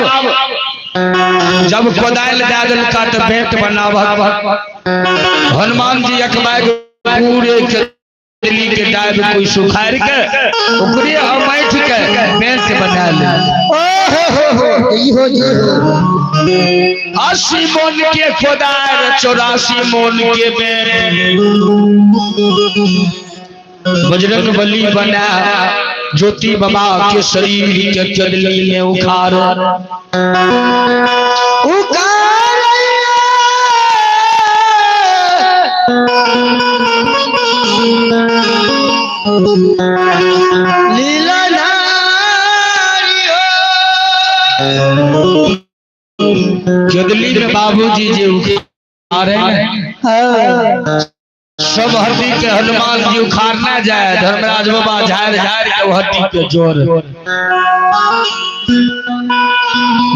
जब कोदाइल दए देलका तऽ बेंट बनाबह। हनुमान जी एकबाग पूरे के दिल्ली के डाब कोई सुखार के ओकरे हम बैठ के बेंट बना ले। ओ हो हो हो ई हो जी हो। 80 मन के कोदार 84 मन के बेंट बजरंग बली बना ज्योति बाबा के शरीर के चदली में उखाड़ उखाड़ लीला नारी हो। चदली में बाबूजी जे उखाड़े हाँ। सब हड्डी के हनुमान जी उखाड़ना जाए, धर्मराज बाबा झाड़ झाड़ के हड्डी के जोड़।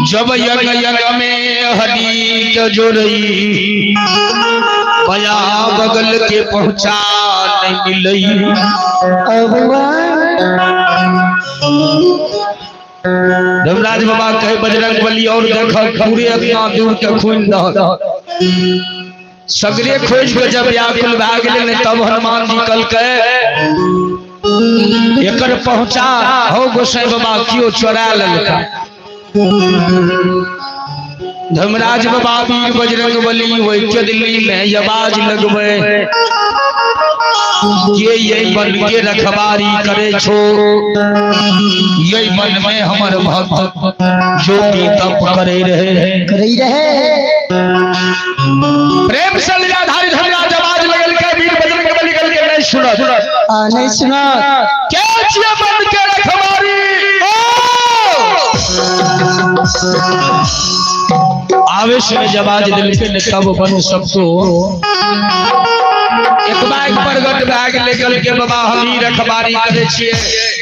जब यंग यंग में हड्डी के जोड़ई बया बगल के पहुंचा नहीं मिलई। धर्मराज बाबा कहे बजरंग बली और देख पूरे अपना दूर के खून दह सगरे खोज के जब व्याकुल भए गेलै ने तब हनुमान जी कल के एकर पहुंचा हो गोसाई बाबा कियो चोरा लेलका। धर्मराज बाबा वीर बजरंग बली ओहि के दिल्ली में आवाज लगबै के ये बन के रखवारी करे छो, ये मन में हमर भक्त ज्योति तप करे रहे करे रहे। प्रेम से लीलाधारी धर्मराज आवाज लगल के वीर बजरंग बली कल के नहीं सुनत। आ नहीं सुनत। के छियै बन के रखवारी? आवेश में जब आज दिल के ने तब बन सबको एक बार प्रगट भए गेलै कल के बाबा हम ही रखवारी करे छियै,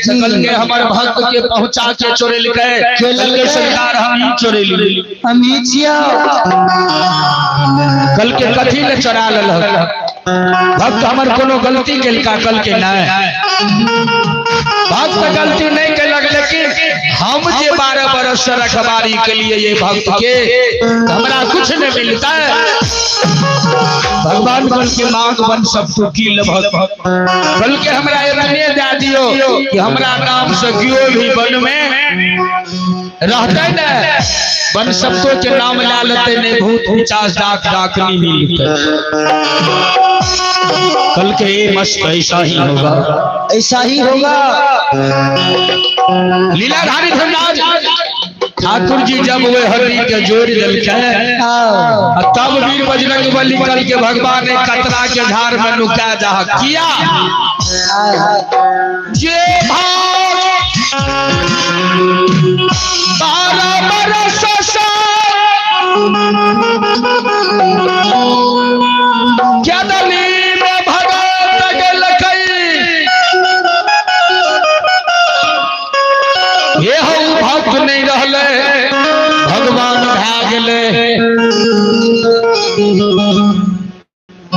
सकल के हमर भक्त के पहुंचा के चोरेलकै, कल के सरकार हम ही चोरेली हम ही छियै। कल के कथी ले चोरा लेलक भक्त हमर कोनो गलती केलका? कल के नहीं भक्त गलती नहीं केलक, लेकिन हम जे 12 बरस से रखवारी के लिए ये भक्त के हमरा कुछ नहीं मिलता है। भगवान कल के मांग बन सब तो की लभक कल के हमरा इतने दे दियो कि हमरा नाम से क्यों भी वन में रहते न, वन सबको के नाम ला लेते नहीं भूत पिशाच डाक डाकनी मिलते। कल के ये मस्त ऐसा ही होगा, ऐसा ही होगा। लीलाधारी धर्मराज ठाकुर जी जब वे हड्डी के जोड़ दिलकै तब वीर बजरंग बली कल के भगवान ने कतरा के झाड़ में नुका जा किया जे भाग 12 बरस से क्या दली में भगत गेलकै, ये हो भक्त नहीं रहले भगवान भए गेलै।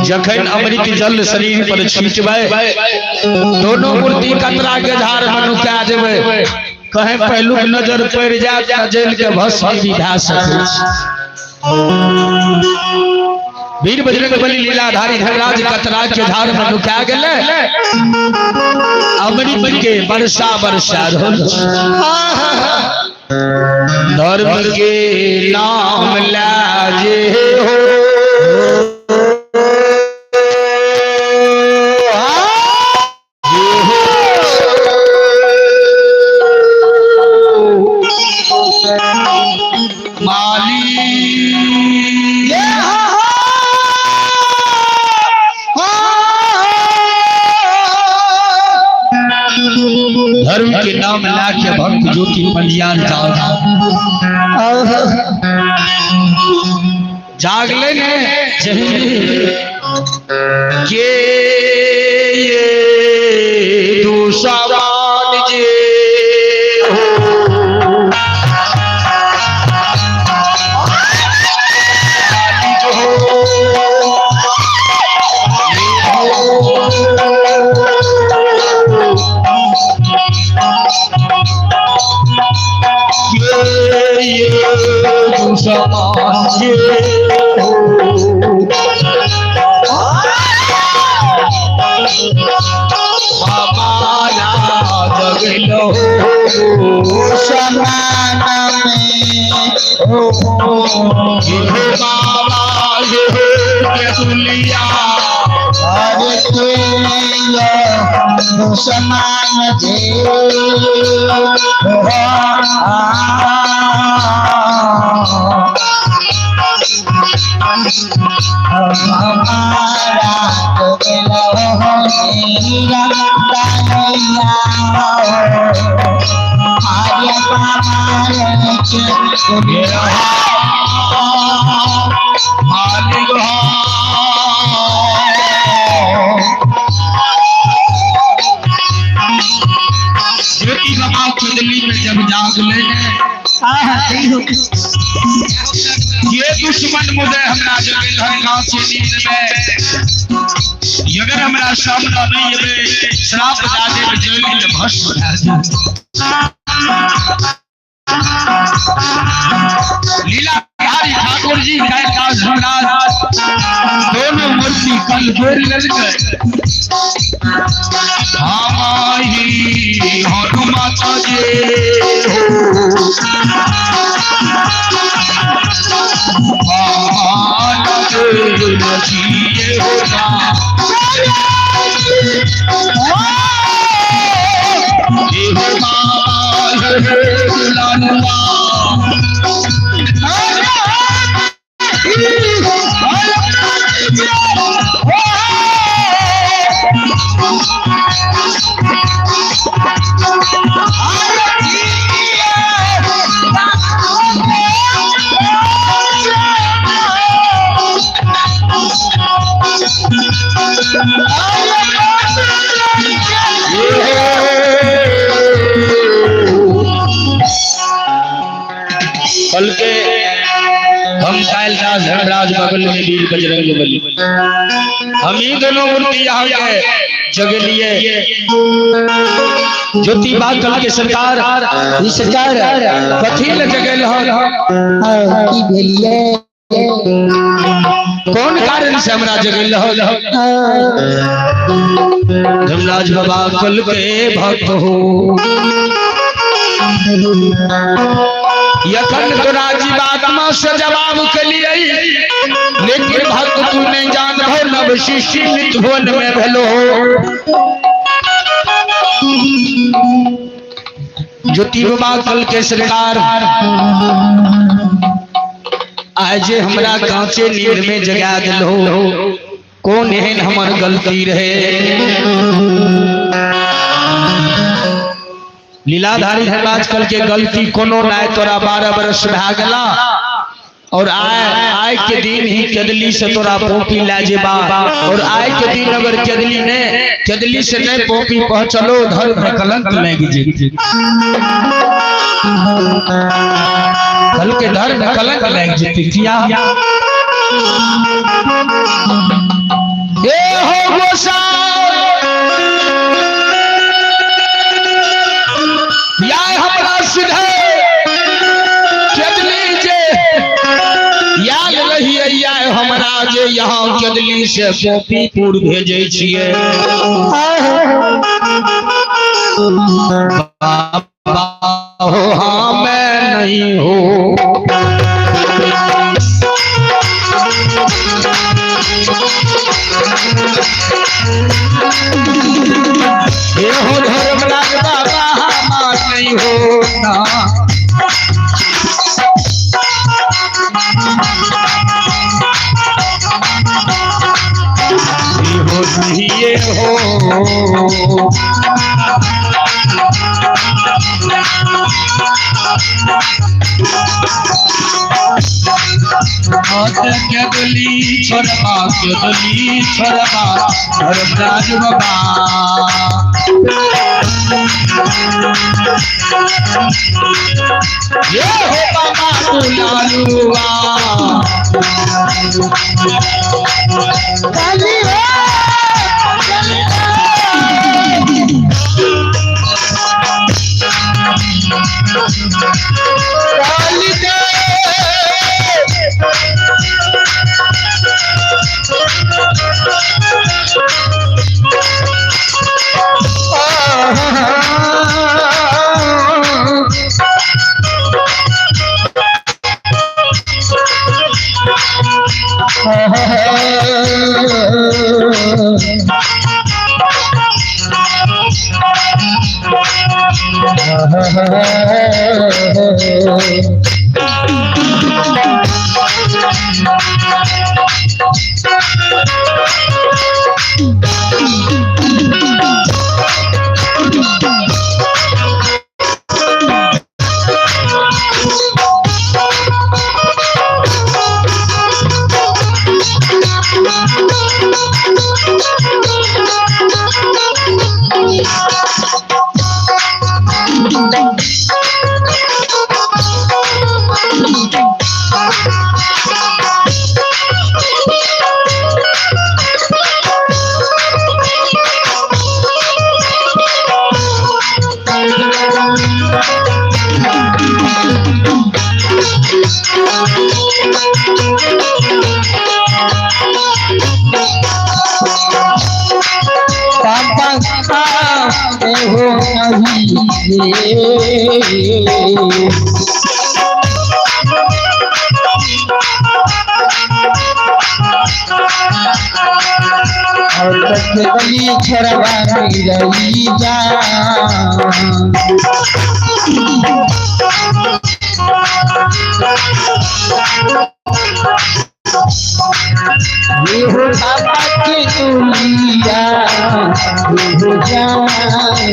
जखन अमृत जल शरीर पर छींटबै, दोनों मूर्ति कतरा के झाड़ में नुका जेबै। कहीं पहलुक नजर पड़ जाए त जल के भस्म भी भए सकै छै। वीर बजरंग बली लीलाधारी धर्मराज कतरा के झाड़ में नुका गेलै, अमृत के वर्षा वर्षा रहल। धर्म के नाम लाजे हो, माली धर्म के नाम ला के भक्त ज्योति पंजियार जाग जागले ने के ये दूसवान जे हो के ये दूसवान जे हो हमारा जगलो समान में हो बाबा ये दुलिया हर के समान जे हमारा मालिक ज्योति बाबा खुदली में जब जाग ले ये दुश्मन मुझे हमरा जगल है कांची नींद में, अगर हमरा सामना नहीं एबे श्राप दा देब जल के भस्म भए जाए। लीलाधारी ठाकुर जी कैलाश धर्मराज दोनों मूर्ति कल बोल लेलकै। हमाही हनुमत जे हो कल के हम कालदास धर्मराज बगल में वीर बजरंग बली, हम ही दोनों मूर्ति यहाँ के जगलिए। ज्योति बाग कल के सरकार ई सरकार कथी ले जगल हो की भेलिए कौन कारण से हमरा जगल हो? धर्मराज बाबा कल के भक्त हो यखन तोरा जीवात्मा से जवाब के लिए, लेकिन भक्त तू नहीं जान भो नव शिष्य नित भुवन में भेलो। ज्योति बाबा कल के सरकार आज हमरा कांचे नींद में जगा दिलो, कौन एहन हमर गलती रहे? लीलाधारी धर्मराज कल के गलती कोनो नाय तोरा 12 बरस भए गेला और आय आय के दिन ही केदली से तोरा पोपी ला जेबा, और आय के दिन अगर केदली ने केदली से नहीं पोपी पहुंचलो धर्म में कलंक लग जे। कल के धर्म में कलंक लग जेती। किया से गोपीपुर भेजै छियै। बाबा हो हाँ मैं नहीं हो। ये हो धर्मराज बाबा हमार नहीं हो ना। ये हो नहीं ये हो। केदली छोड़बा केदली छोड़बा धर्मराज बाबा। ये हो बाबा दुलारुआ। काली हो काली हो। काली दे बाबा हो नहीं रे। और बली छरवा रही जा। ये हो बाबा के दुनिया हो जाए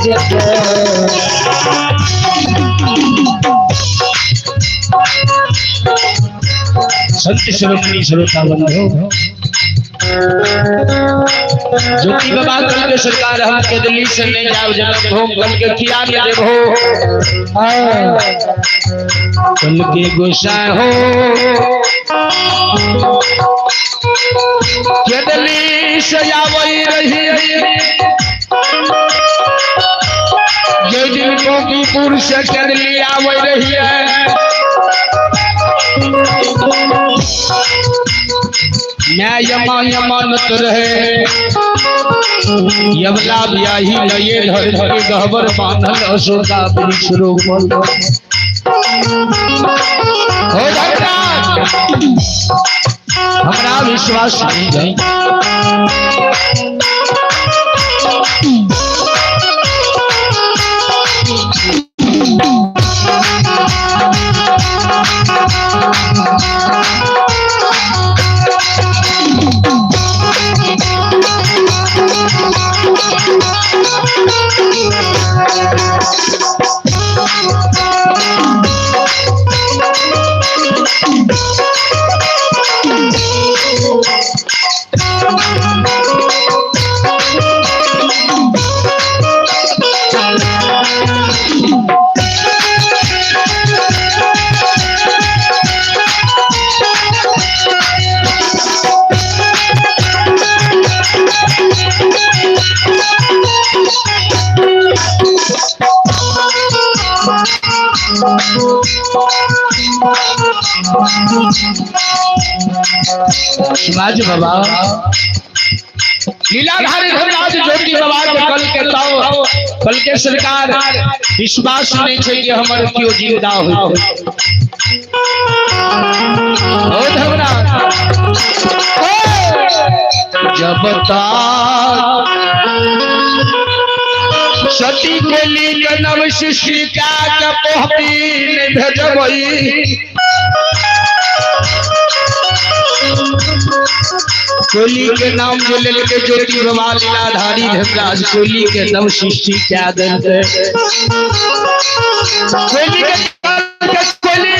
जब। संत शिरोमणि श्रोता बंधु, ज्योति बाबा कल के सरकार हम के दिल्ली से नहीं जाओ जनक भोग कल के खिया में देबो। कल के गुस्सा हो के दिल्ली से आवई रही। जय दिन गोपीपुर से के दिल्ली आवई रही है। मैं यमा यमानत रहे यमला ब्याही नये धर के गहबर बांधल अशोका वृक्ष रोपल। हो धर्मराज हमरा विश्वास नहीं है। शिवाजी बाबा लीलाधारी धर्मराज ज्योति बाबा के कल के ताओ कल के सरकार विश्वास नहीं छै कि हमर केओ जिंदा होते। ओ धर्मराज जब तक सती के लिए नव सृष्टि का पहपी नहीं भेजबई कोली के नाम जो लेके ज्योति बाबा लीलाधारी धर्मराज कोली के नव सृष्टि क्या देते कोली के कोली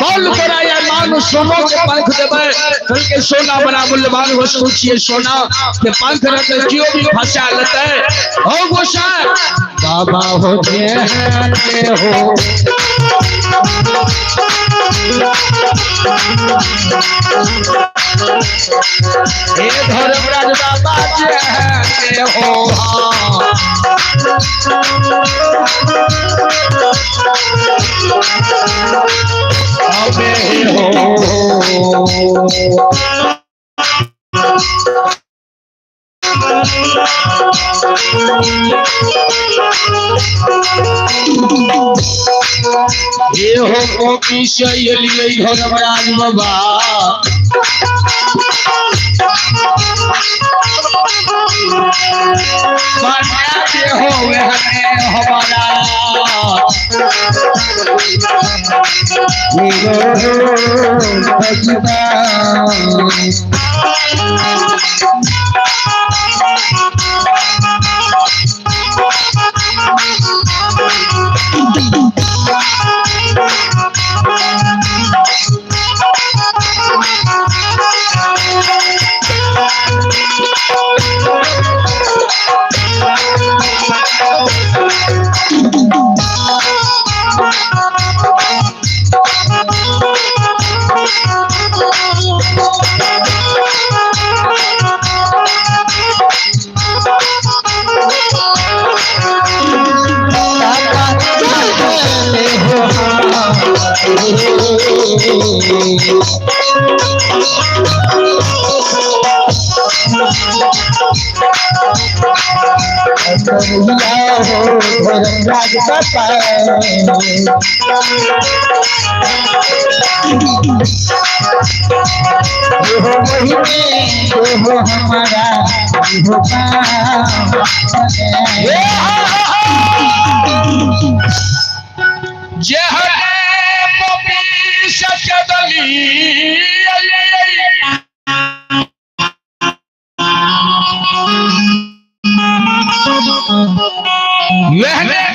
बोल करा या मानो सोनो के पंख देबै कल के सोना बड़ा मूल्यवान वस्तु छिए सोना के पंख रहते क्यों भी फंसा लेते हो गोसाई बाबा हो हो हे धर्मराज बाबा जे हो हमें हो। ये हो गोपी से एलियै धर्मराज बाबा बना दे हो हमें हमारा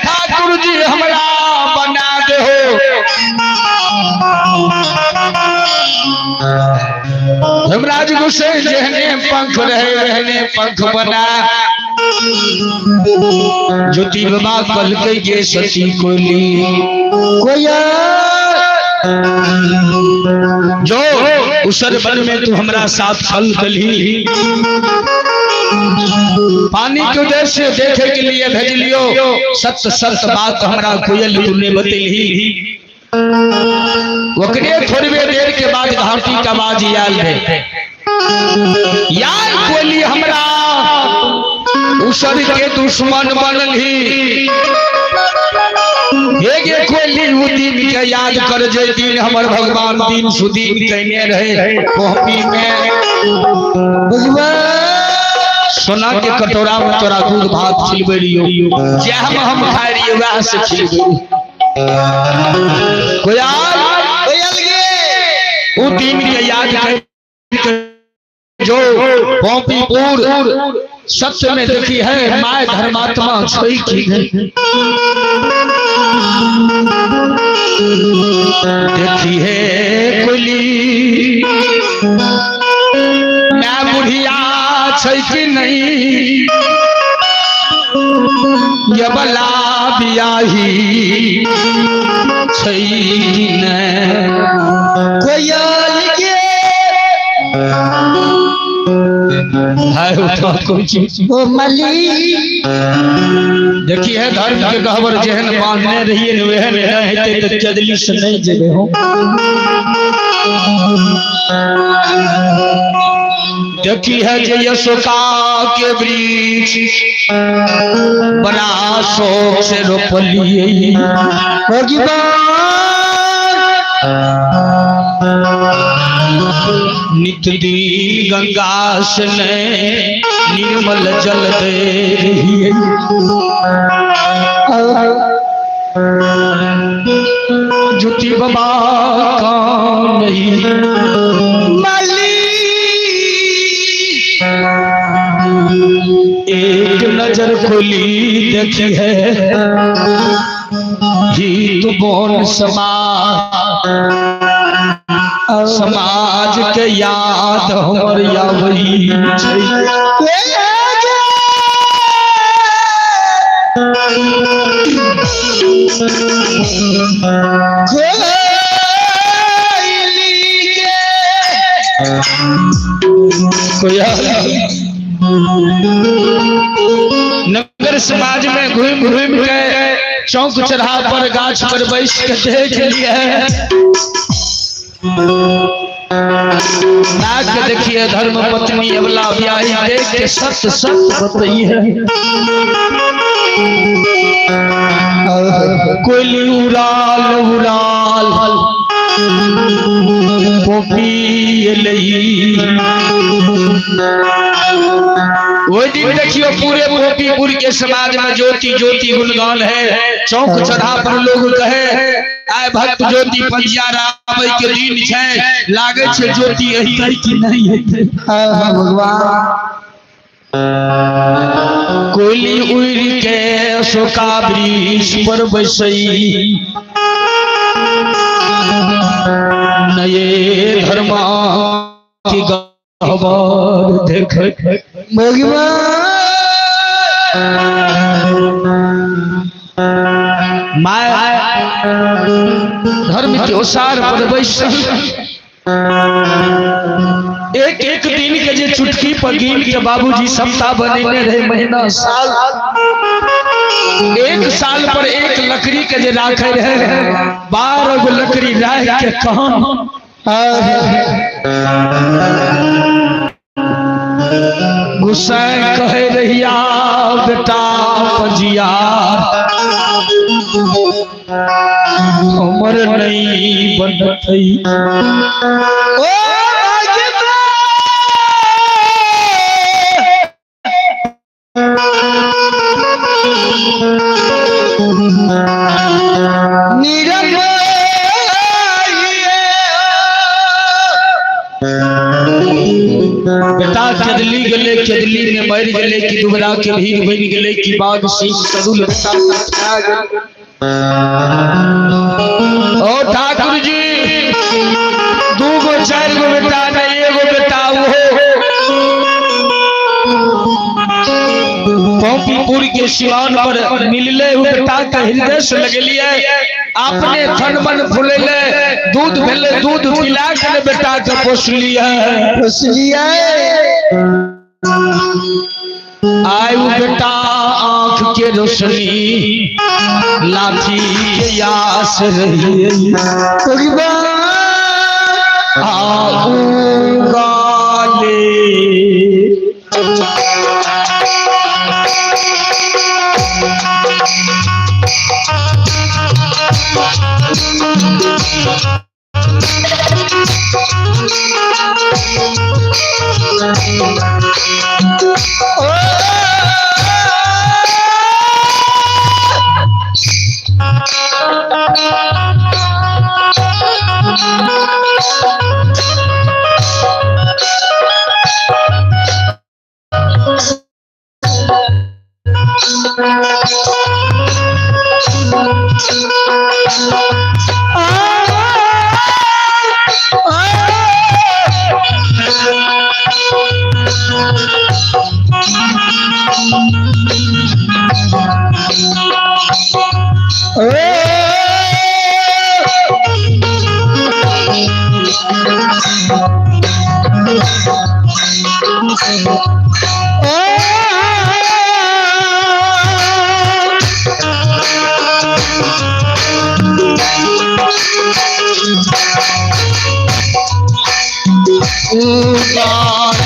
ठाकुर जी हमरा बना दे हो। धर्मराज गोसाई जेहने पंख रहे वहने पंख बना। ज्योति बाबा कल के सती कोली जो उसर वन में तू हमरा साथ छल दलही पानी के उद्देश्य देखे के लिए भेज लियो। सत्य सत्य बात हमरा कोयल तूने बतेलही। ओकरे थोड़बे देर के बाद घाटी का आवाज आयल रहे यार कोली हमरा उसर के दुश्मन बनल ही। हे कोली उ दिन के याद कर जे दिन हमर भगवान दिन सुदीन कहने रहे कोहपी में सोना के कटोरा में तोरा दूध भात खिलबै रहियो जे हम खाइ रहियो वएह से खिलबै। कोयल गे उ दिन के याद कर जो पौपीपुर सत्य में देखी है my धर्मात्मा छै की देखी है कोली मैं बुढ़िया छै कि नहीं ये बला बियाही छै कि नहीं। कोयल गे है उठा कोई चीज ओ मली देखी है धर्म के गहबर जेहन बांधने रहिए वहन रहते त चदली से नहीं जेबे हो। देखी है जे अशोका के वृक्ष बड़ा शोक से रोपलिए। नित दिन गंगा से निर्मल जल दे रही है। ज्योति बाबा का नहीं माली, एक नजर खोली देखी है ही तो बोन समाज, समाज के याद हमर आबई छै। नगर समाज में घूम घूम के चौक चढ़ा पर गाछ पर बैस के देख लिए, नाक के देखिए धर्म पत्नी अबला ब्याही देख के सत्य सत्य बतई है। कोयली उड़ाल उड़ाल पोपी लई। वही दिन देखियो पूरे गोपीपुर के समाज में ज्योति ज्योति गुणगान है। चौक चढ़ा पर लोग कहे आए भक्त ज्योति पंजियार आबै के दिन छै, लागे छै ज्योति एतै कि नहीं एतै। भगवान कोयली उड़ के अशोका वृक्ष पर बैसई, नये धर्म की गहबर देख। My धर्म के ओसार पर बैसल एक एक दिन के जे चुटकी पर गिन के बाबूजी सप्ताह बनेने रहे, महीना साल, एक साल पर एक लकड़ी के जे राखे रहे, 12 गो लकड़ी राख के कहाँ गुस्सा कहे रहिया बेटा पजिया हमर नहीं बनतई। बेटा केदली गेले, केदली में मर गेले कि दुबरा के भीड़ बन गेले कि बाघ सिंह सदुल बेटा गेल। ओ ठाकुर जी 2 गो 4 गो बेटा नहीं, एगो बेटा वो गोपीपुर के सिवान पर मिलले, उ बेटा के हृदय से लगलिए, अपने थन मन फुलेले, दूध भेले, दूध पिला के बेटा के पोसलिए पोसलिए। आय उ बेटा आंख के रोशनी लाठी के आस रही, आऊ गाले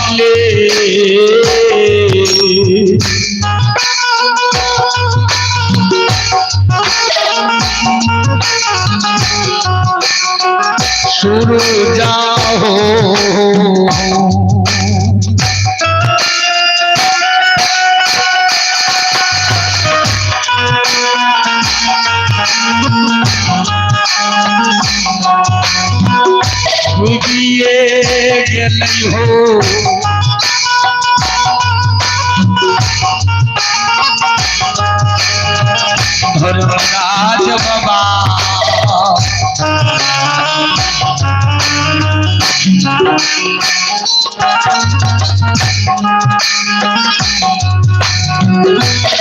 उगाले। धर्मराज बाबा।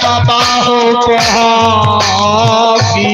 बाबा हो कहाँ की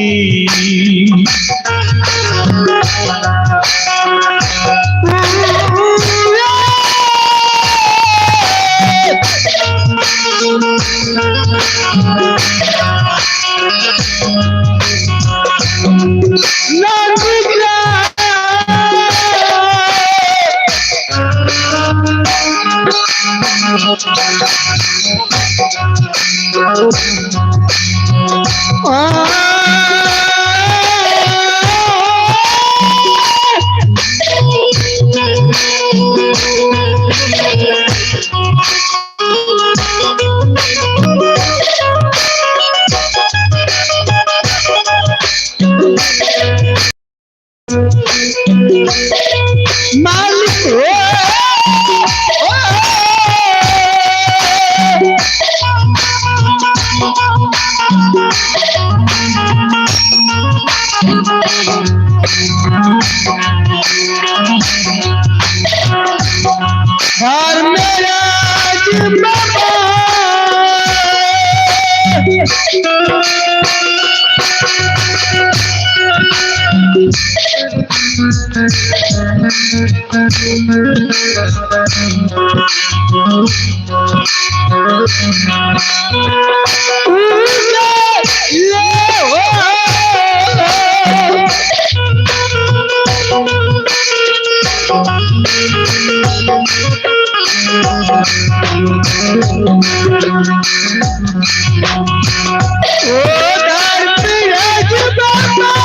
मालिक हो। धर्मराज बाबा। धर्मराज बाबा।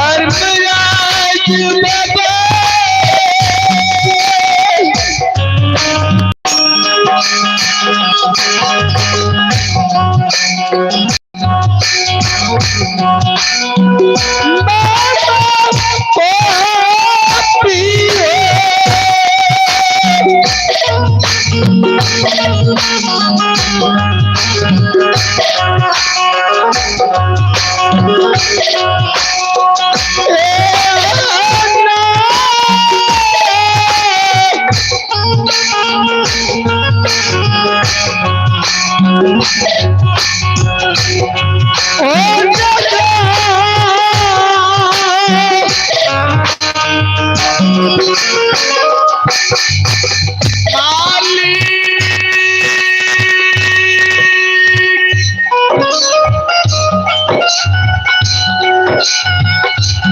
धर्मराज बाबा।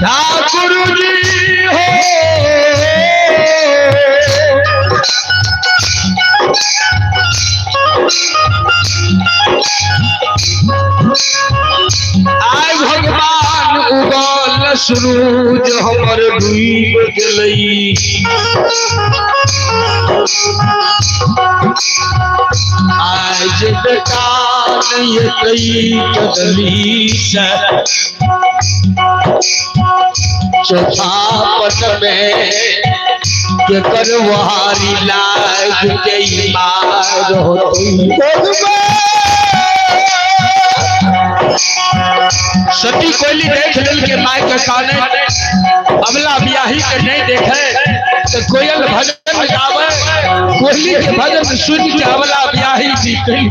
ठाकुर जी हो। आय भगवान उगल सूरज हमर डूब गेलई। आय जे बेटा नहीं एतई कदली से चौथा में केकर वहारी लाग के मार होतई। सती कोयली देख लेल के my के काने अबला बियाही के नहीं देखे तो कोयल भजन गावे। कोयली के भजन सुन के अबला बियाही जी कही।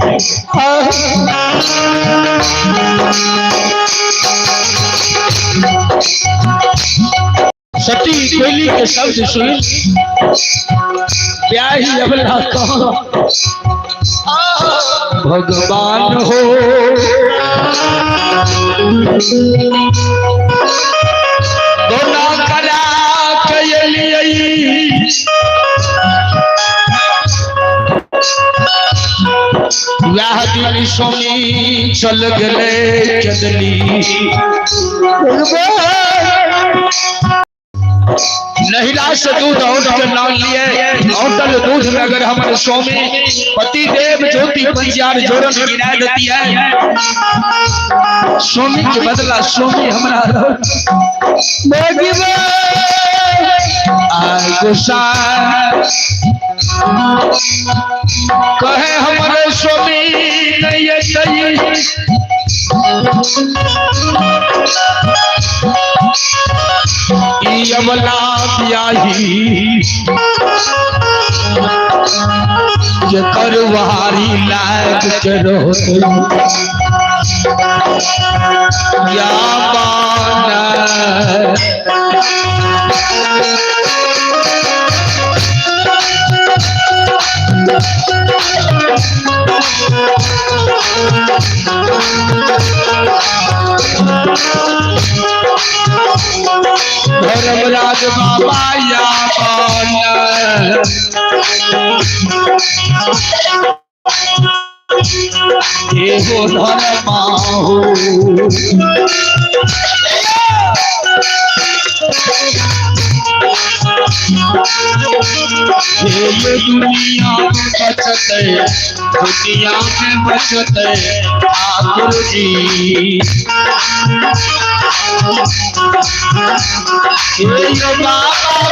सती कोयली के शब्द सुन ब्याही अबला कहाँ भगवान हो। दोना करा के वह दिन स्वामी चल गए चदली नहिरा से दूध औट के नाम लिए औटल दूध में अगर हमारे स्वामी पति देव ज्योति पंचार जोरन गिरा देती है, स्वामी के बदला स्वामी हमारा गुस्सा कहे हमारे स्वामी नहीं नहीं अबला ब्याही जे करवारी लाग के रोते या बाना। धर्मराज बाबा या बाना एगो धर्माहू ये दुनिया में बचत, दुनिया में बचत ठाकुर जी। ये बाबा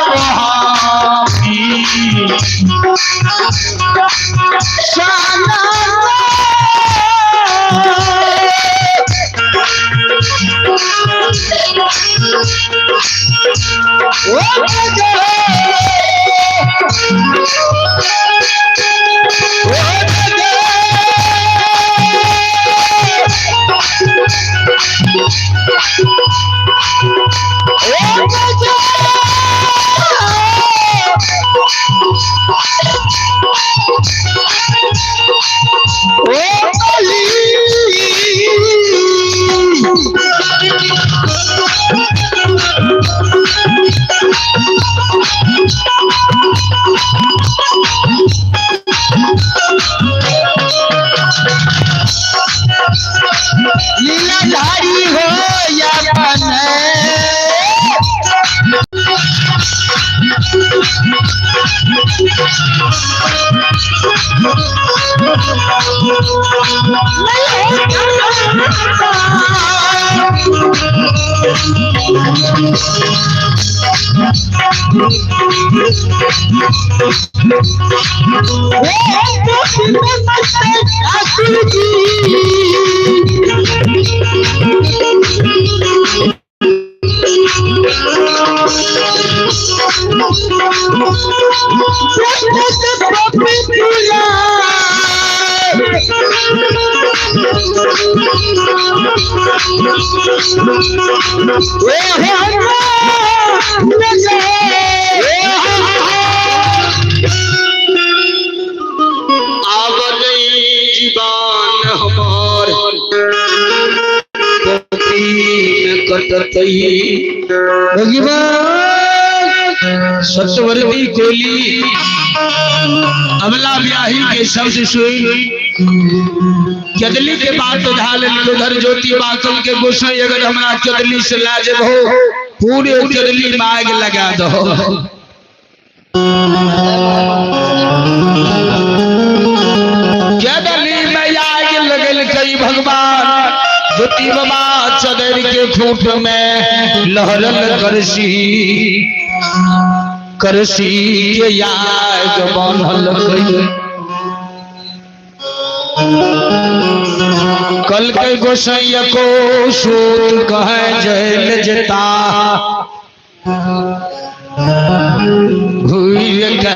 बहावी लीलाधारी हो या बने जीवान हमार सतवरती कोली अबला ब्याही के शब्द सुन चदली के बात उठा ले उधर ज्योति बाकल के गोसाई अगर हमरा चदली से ला जेबो पूरे चदली में आग लगा दो। चदली में आग लगल कई भगवान ज्योति बाबा चदर के खूट में लहरल करसी करसी के आग बान्हल कई कल के गोसैया को सूत कहे जेल जता घूर के